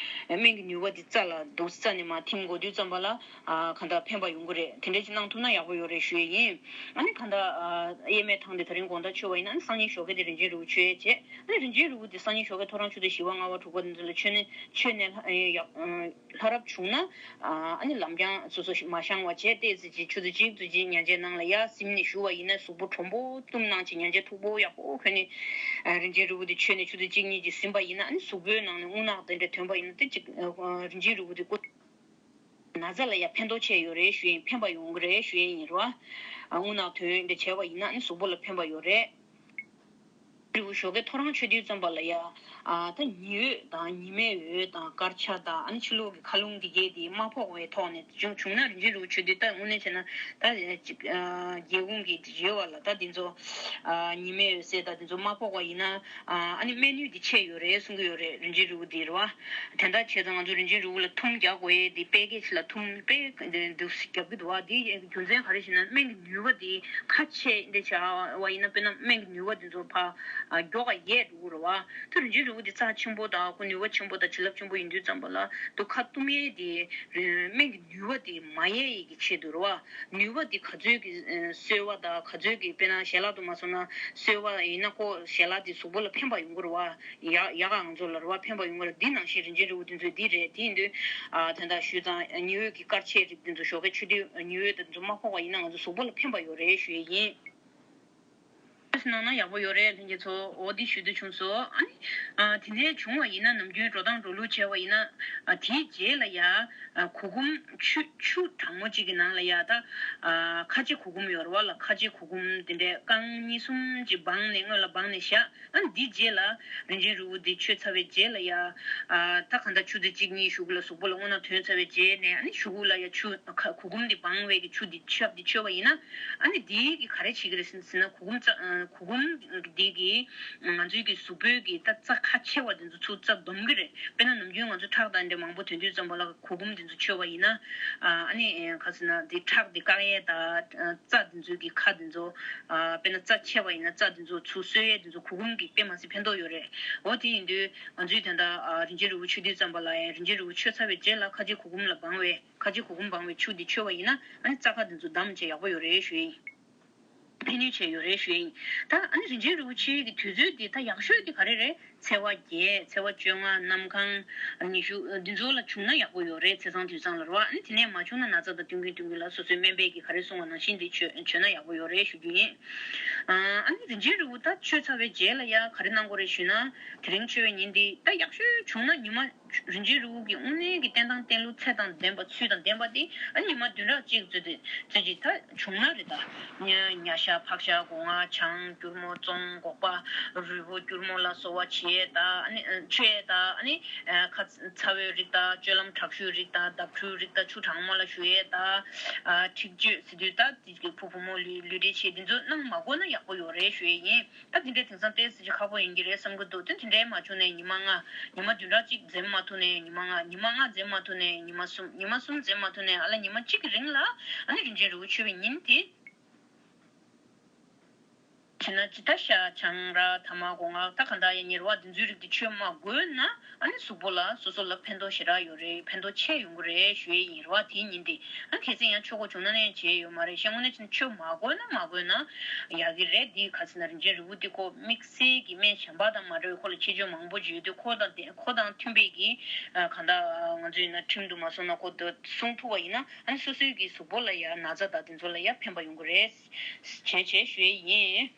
སྨན་གྱི་ནུས་པ་དེ་རྩ་ལ་འདུག་རྩ་ནས་མར་ཐིམ་འགྲོ་དུས་ཙམ་པ་ལ་ཨ་གང་ལྟར་ཕན་པ་ཡོང་གི་རེད། དེ་འདྲ་ཅིག་གནང་ཐུབ་ན་ཡག་པོ་ཡོད་རེད་ཞུ་ཡས་ཡིན། ཨ་ནི་གང་ལྟར་ཨ་གཡེར་མའི་ཐང་དེ་ད་རིང་དགོང་དག་མཆོད་པ་ཡིན་ན། ཨ་ནི་སང་ཉིན་ཞོགས་ཀས་དེ་རིན་ཆེན་རིལ་བུ་མཆོད་ཡས་བྱས། ཨ་ནི་རིན་ཆེན་རིལ་བུ་དེ་སང་ཉིན་ཞོགས་ཀས་ཐོ་རངས་ཆུ་ཚོད་བཞི་པ་ལྔ་པ་དྲུག་པ་དེ་ཚོ་ལ་མཆོད་ནས་མཆོད་ནས་ལྷ་ཡག་ལྷ་རབ་བྱུང་ན། ཨ་ནི་ལམ་རྐྱང་སོ་སོ་ཞིག་མ་བཤང་བ་བྱས། ཏོག་ཙམ་ཅིག་ཆུ་ཚོད་གཅིག་ཙམ་ཅིག་ཉལ་ཆས་ནང་ལ་ཡར་སིམ་ནས་བཞུགས་པ་ཡིན་ན། གཟུགས་པོ་དྲོན་པོ་བཏུམས་གནང་བྱས། ཉལ་ཆས་མཐུག་པོ་ཡག་པོ་གོན་ནས་རིན་ཆེན་རིལ་བུ་དེ་མཆོད་ནས་ཆུ་ཚོད་གཅིག་གཉིས་ཅིག་ཟིན་པ་ཡིན་ན། ཨ་ནི་གཟུགས་པོའི་ནང་ནས་རྔུལ་ནག་དེ་འདྲ་ཐོན་པ་ཡིན་ན། དེ་ཅིག་རིན་ཆེན་རིལ་བུ་དེ་བསྐོལ། ན་ཚ་ལ་ཡང་ཕན་ཐོགས་ཆེ་ཡོད་རེད་ཞུ་ཡིན། ཕན་པ་ཡོང་གི་རེད་ཞུ་ཡིན་རོ། རྔུལ་ནག་ཐོན་འདྲ་བྱས་པ་ཡིན་ན་ཨ་ནི་གཟུགས་པོ་ལ་ཕན་པ་ཡོད་རེད། རི་བོ་ཞོགས་ཀས་ཐོ་རངས་ཆགས་དུས་ཙམ་པ་ལ་ཡ། ཨ་ད་ཉི་འོད་དང་ཉི་མའི་འོད་དང་དཀར་ཆ་དང་ཨ་ནི་ཕྱི་ལོགས་ཀྱི་མཁའ་རླུང་འདི་གས་དེ་མ་ཕོག་པའི་ཐོག་ནས་བྱུང་བྱུང་ན་རིན་ཆེན་རི་བོ་ཆོས་སྡེ་ད་དངོས་གནས་བྱས་ན་ད་ཅིག་ཨ་རྒྱལ་ཁོངས་ཀྱི་ཡོད་བ་ལ་ད་འདི་ཚོ་ཨ་ཉི་མའི་འོད་ཟེར་ད་འདི་ཚོ་མ་ཕོག་པ་ཡིན་ན་ཨ་ཨ་ནི་སྨན་ནུས་འདི་ཆེ་ཡོད་རེད་གསུང་གི་ཡོད་རེད། རིན་ཆེན་རི་བོ་འདི་རེད་བ། དེ་འདྲ་བྱས་ཙང་ང་ཚོ་རིན་ཆེན་རི་བོ་ལ་ཐུམ་རྒྱག་དགོས་ཡས་འདི་དཔེ་སྐད་ཆ་ལ་ཐུམ་དཔེ་འདུག་རྒྱབ་ཀྱི་འདུག་བ། འདི་རྒྱུ་མཚན་ག་རེ་ཞེ་ན་སྨན་གྱི་ནུས་པ་འདི་ཁ་ཆེ་འདི་བྱ་བ་ཡིན་ན་དཔེར་ན་སྨན་གྱི་ནུས་པ་འདི་ཚོ་ཕར་མགྱོགས་པ་ཡལ་འགྲོ་གི་རེད་བ། ད་རིན་ཆེན་རི་བོ་འདི་རྩ་ཆེན་པོ་དང་ཁོ་ནུས་པ་ཆེན་པོ་དང་བྱིན་རླབས་ཆེན་པོ་ཡིན་དུས་ཙམ་པ་ལ་དུ་ཁ་བཏུམ་ཡས་འདི་སྨན་གྱི་ནུས་པ་འདི་མ་ཡལ་ཡས་ཀྱི་ཆེད་དུ་རེད་བ། ནུས་པ་འདི་ག་ཚོད་ཀྱི་གསོལ་བ་དང་ག་ཚོད་ཀྱི་དཔེར་ན་ཞལ་ལག་ཏུ་མ་སོང་ན་གསོལ་བ་ཡིན་ན་ཁོ་ཞལ་ལག་འདི་གཟུགས་པོ་ལ་ཕན་པ་ཡོང་གི་རེད་བ། ཡག་ཡག་ག་ང་ཚོ་ལ་རེད་བ་ཕན་པ་ཡོང་གི་རེད། འདི་ནང་བཞིན་རིན་ཆེན་རི་བོ་འདི་ཚོ་འདི་རེད། དེ་ཡིན་དུས་ཨ་ད་ལྟ་ཞུས་ཙང་ཉི་འོད་ཀྱི་དཀར་ཆའི་རིགས་འདི་ཚོ་ཞོགས་ཀའི་ཆུ་དུས་ཉི་འོད་འདི་ཚོ་མ་ཕོག་པ་ཡིན་ན་ང་ཚོ་གཟུགས་པོ་ལ་ཕན་པ་ཡོད་རེད་ཞུ་ཡས་ཡིན། གནང་ན་ཡག་པོ་ཡོད་རེད་ལྷན་རྒྱས་ཚོ། འོ་འདི་ཞུ་འདོད་བྱུང་སོང་། ཨ་ནི་ཨ་དེ་ནས་བྱུང་བ་ཡིན་ན་ནམ་རྒྱུན་འགྲོ་སྟངས་འགྲོ་ལུགས་བྱས་པ་ཡིན་ན་ཨ་དེའི་རྗེས་ལ་ཡ་ཨ་གུར་གུམ་ཆུ་ཆུ་གྲང་མོ་གཅིག་གི་ནང་ལ་ཡ་ད་ཨ་ཁ་ཆེ་གུར་གུམ་ཡོད་རེད་བ་ལ། ཁ་ཆེ་གུར་གུམ་དེ་འདྲའི་རྐང་གཉིས་གསུམ་གཅིག་སྦངས་ནས་སྔོན་ལ་སྦངས་ནས་བཞག་ཨ་ནི་འདིའི་རྗེས་ལ་རིན་ཆེན་རི་བོ་འདི་མཆོད་ཚར་བའི་རྗེས་ལ་ཡ། ཨ་ད་གང་ལྟར་ཆུ་ཚོད་གཅིག་གཉིས་གཞུག་གུ་ལ་གཟུགས་པོ་ལ་རྔུལ་ནག་ཐོན་ཚར་བའི་རྗེས་ནས་ཨ་ནི་གཞུག་གུ་ལ་ཡ་ཆུ་ཁ་གུར་གུམ་འདི་སྦངས་པའི་གི་ཆུ་འདི་ཆབ་འདི་མཆོད་པ་ཡིན་ན་ཨ་ནི་འདིའི་གི་ག་རེ་བྱེད་ཀྱི་རེད་ཟེར་ན་གུར་གུམ་རྩ་ཨ་གུར་གུམ་འདི་གི་ང་ཚོའི་གི་གཟུགས་པོའི་གི་ད་རྩ་ཁ་ཕྱེ་བ་འདི་ཚོ་ཚུར་རྩ་སྡོམ་གི་རེད། དཔེར་ན་ནམ་རྒྱུན་ང་ཚོ་ཁྲག་དང་འདྲ་མང་པོ་ཐོན་དུས་ཙམ་པ་ལ་གུར་གུམ་འདི་ཚོ་མཆོད་པ་ཡིན་ན་ཨ་ནི་ག་ཟེར་ན་འདི་ཁྲག་འདི་བཀག་ཡས་དང་རྩ་འདི་ཚོའི་གི་ཁ་འདི་ཚོ། ཨ་དཔེར་ན་རྩ་ཆེ་བ་ཡིན་ན་རྩ་འདི་ཚོ་ཚུར་གསོ་ཡས་འདི་ཚོ་གུར་གུམ་གྱི་དཔེ་མ་སྲིད་ཕན་ཐོགས་ཡོད་རེད། འོ་དེ་ཡིན་དུས་ང་ཚོས་ད་ལྟ་ཨ་རིན་ཆེན་རི་བོ་མཆོད་དུས་ཙམ་པ་ལ་ཡང་རིན་ཆེན་རི་བོ་མཆོད་ཚར་བའི་རྗེས་ལ་ཁ་ཆེ་གུར་གུམ་ལ་སྦང་བའི་ཁ་ཆེ་གུར་གུམ་སྦང་བའི་ཆུ་འདི་མཆོད་པ་ཡིན་ན་ཨ་ནི་རྩ་ཁ་འདི་ཚོ་བསྡམས་བྱས་ཡག་པོ་ཡོད་རེད་ཞུ་ཡིན། ཕན་ནུས་ཆེ་ཡོད་རེད་ཞུ་ཡིན། ད་ཨ་ནི་རིན་ཆེན་རི་བོ་ཆེ་གི་དུས་ཚོད་འདི་ད་ཡག་ཤོས་འདི་ག་རེ་རེད། ཚེས་པ་བརྒྱད། ཚེས་པ་བཅོ་ལྔ། གནམ་གང་ཉི་ཤུ་འདི་ཚོ་ལ་བྱུང་ན་ཡག་པོ་ཡོད་རེད། ཚེས་བཟང་དུས་བཟང་ལ་རེད་བ། ཨ་ནི་དེ་ནས་མ་བྱུང་ན་ན་ཚ་དང་བསྟུན་གིན་བསྟུན་གིན་ལ་སོ་སོའི་སྨན་པས་ཀྱིས་ག་རེ་གསུངས་པ་ནང་བཞིན་དེ་བྱོས་བྱོས་ན་ཡག་པོ་ཡོད་རེད་ཞུ་རྒྱུ་ཡིན། ཨ་ནི་རིན་ཆེན་རི་བོ་ད་མཆོད་ཚར་བའི་རྗེས་ལ་ཡ་ག་རེ་གནང་དགོས་རེད་ཞུས་ན། དེ་རིང་མཆོད་པའི་ཉིན་འདི་ད་ཡག་ཤོས་བྱུང་ན་ཉི་མ་རིན་ཆེན་རི་བོ་གི་དངོས་གནས་ཀྱི་བསྟན་སྟངས་བསྟན་ལུགས་ཚད་དང་ལྡན་པ་ཚུལ་དང་ལྡན་པ་དེ་ཨ་ནི་ཉི་མ་བདུན་ཕྲག་གཅིག་ཙམ་དེ་ཙམ་ཅིག་ད་བྱུང་ན་རེད་ད། ཉ་ཉ་ཤ་ཕག་ཤ་སྒོ་ང་ཆང་སྐྱུར་མོ་བཙོང་སྒོག་པ་རུལ་བོ་སྐྱུར་མོ་ལ་སོགས་པ་བྱེད་ད་ཨ་ནི་མཆོད་ད་ཨ་ནི་ཁ་ཚ་བོའི་རིགས་ད་སྤྱོད་ལམ་དྲག་ཤུལ་རིགས་ད་བརྡབ་འཁྲུག་རིགས་ད་ཆུ་གྲང་མོ་ལ་བཞུ་ཡས་ད་འཁྲིག་སྤྱོད་ཟེར་དུས་ད་དེ་གི་བུ་བུ་མོ་ལུས་ལུས་འབྲེལ་བྱེད་འདི་ཚོ་གནང་མ་དགོས་ན་ཡག་པོ་ཡོད་རེད་ཞུ་ཡས་ཡིན། ད་དེ་འདྲའི་དེང་སང་ཏོག་ཙམ་ཅིག་ཁག་པོ་ཡིན་གྱི་རེད་བསམ་གྱི་འདུག་དེ་དེ་འདྲའི་མ་བྱུང་ནས་ཉི་མ་ལྔ། ཉི་མ་བདུན་ཕྲག་གཅིག་འཛེམ་མ་ཐུབ་ནས་ཉི་མ་ལྔ། ཉི་མ་ལྔ་འཛེམ་མ་ཐུབ་ནས་ཉི་མ་གསུམ། ཉི་མ་གསུམ་འཛེམ་མ་ཐུབ་ནས་ཨ་ལ་ཉི་མ་གཅིག་གི་རིང་ལ་ཨ་ནི་རིན་ཆེན་རི་བོ་མཆོད་པའི་ཉིན་དེ། བྱས་ན་ཇི་ལྟ་ཤ་ཆང་ར་ཐ་མག་སྒོ་ང་ད་ག་འདྲ་ཡ་ཉེར་བ་འདི་ཚོའི་རིགས་དེ་མཆོད་མ་དགོས་ན་ཨ་ནི་གཟུགས་པོ་ལ་སོ་སོ་ལ་ཕན་ཐོགས་ཞེ་དྲག་ཡོད་རེད། ཕན་ཐོགས་ཆེ་ཡོང་གི་རེད་ཞུ་ཡས་ཡིན་རེད་བ། དེའི་ཉིན་དེ་ཨ་ནི་གལ་སྲིད་ཡང་མཆོད་དགོས་བྱུང་ན་ནས་བྱས་ཡོད་མ་རེད། ཤ་དངོས་གནས་བྱས་ན་མཆོད་མ་དགོས་ན་མ་དགོས་ན་ཡག་གི་རེད། འདི་ག་ཟེར་ན་རིན་ཆེན་རི་བོ་འདི་ཁོ་དམིགས་བསལ་གྱི་སྨན་གཞན་པ་དང་མ་འདྲ་བའི་ཁོ་ལ་ཁྱད་ཆོས་མང་པོ་ཅིག་ཡོད་དུས་ཁོ་དང་ལྡན་ཁོ་དང་མཐུན་པའི་གི་ཨ་གང་ལྟར་ང་ཚོ་ཡིན་ན་ཁྲིམས་དུ་མ་སོང་ན་ཁོ་འདི་སྲུང་ཐུབ་པ་ཡིན་ན་ཨ་ནི་སོ་སོའི་གི་གཟུགས་པོ་ལ་ཡ་ན་ཚ་དང་དེ་ཚོ་ལ་ཡ་ཕན་པ་ཡོང་གི་རེད། བྱས་བྱས་ཞུ་ཡས་ཡིན།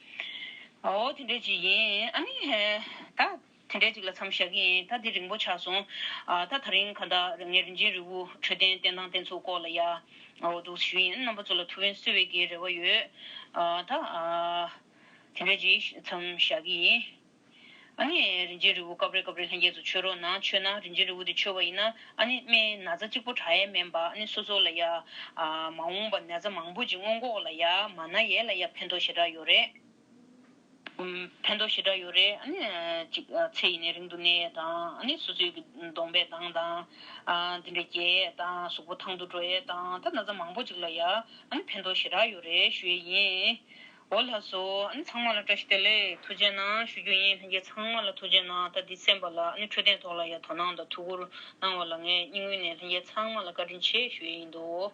འོ་དེ་འདྲ་ཅིག་ཡིན། ཨ་ནི་ད་དེ་འདྲ་ཅིག་ལ་མཚམས་བཞག་གི་ཡིན། ད་འདི་རིང་པོ་ཆགས་སོང་། ཨ་ད་ད་རིང་ག་འདྲ་ངས་རིན་ཆེན་རི་བོ་འཕྲོད་བསྟེན་བསྟེན་སྟངས་བསྟེན་ཚུལ་སྐོར་ལ་ཡ་འོ་འདུག་ཞུ་ཡིན། རྣམ་པ་ཚོ་ལ་ཐུགས་ཕན་གསོས་པའི་གི་རེ་བ་ཡོད། ཨ་ད་ཨ་དེ་འདྲ་ཅིག་མཚམས་བཞག་གི་ཡིན། ཨ་ནི་རིན་ཆེན་རི་བོ་སྐབས་རེ་སྐབས་རེ་ལྷན་རྒྱས་ཚོ་མཆོད་རོགས་གནང་། མཆོད་ན་རིན་ཆེན་རི་བོ་དེ་མཆོད་པ་ཡིན་ན་ཨ་ནི་སྨན་ན་ཚ་གཅིག་པོ་དྲག་ཡས་མིན་པ་ཨ་ནི་སོ་སོ་ལ་ཡ་ཨ་མ་འོངས་པ་ན་ཚ་མང་པོ་ཅིག་སྔོན་འགོག་ལ་ཡ་མ་ན་ཡས་ལ་ཡ་ཕན་ཐོགས་ཞེ་དྲག་ཡོད་རེད། ཨུམ་ཕན་ཐོགས་ཞེ་དྲག་ཡོད་རེད། ཨ་ནི་ཅིག་ཨ་ཚེ་ཡིན་ནའི་རིང་དུ་གནས་ཡས་དང་ཨ་ནི་སོ་སོའི་གི་གདོང་པའི་མདངས་དང་ཨ་འདི་འདྲ་རྒྱས་ཡས་དང་གཟུགས་པོ་ཐང་དུ་འགྲོ་ཡས་དང་ད་ན་ཚ་མང་པོ་ཅིག་ལ་ཡ་ཨ་ནི་ཕན་ཐོགས་ཞེ་དྲག་ཡོད་རེད་ཞུ་ཡས་ཡིན། འོ་ལགས་སོ། ཨ་ནི་ཚང་མ་ལ་བཀྲ་ཤིས་བདེ་ལེགས་ཐུགས་རྗེ་གནང་ཞུ་རྒྱུ་ཡིན། ལྷན་རྒྱས་ཚང་མ་ལ་ཐུགས་རྗེ་གནང་། ད་འདི་གསན་པ་ལ་ཨ་ནི་འཕྲོད་བསྟེན་ཐོག་ལ་ཡ་དོ་སྣང་དང་ཐུགས་ཁུར་གནང་བ་ལ་ངས་སྙིང་དབུས་ནས་ལྷན་རྒྱས་ཚང་མ་ལ་བཀའ་དྲིན་ཆེ་ཞུ་ཡས་ཡིན་འདུག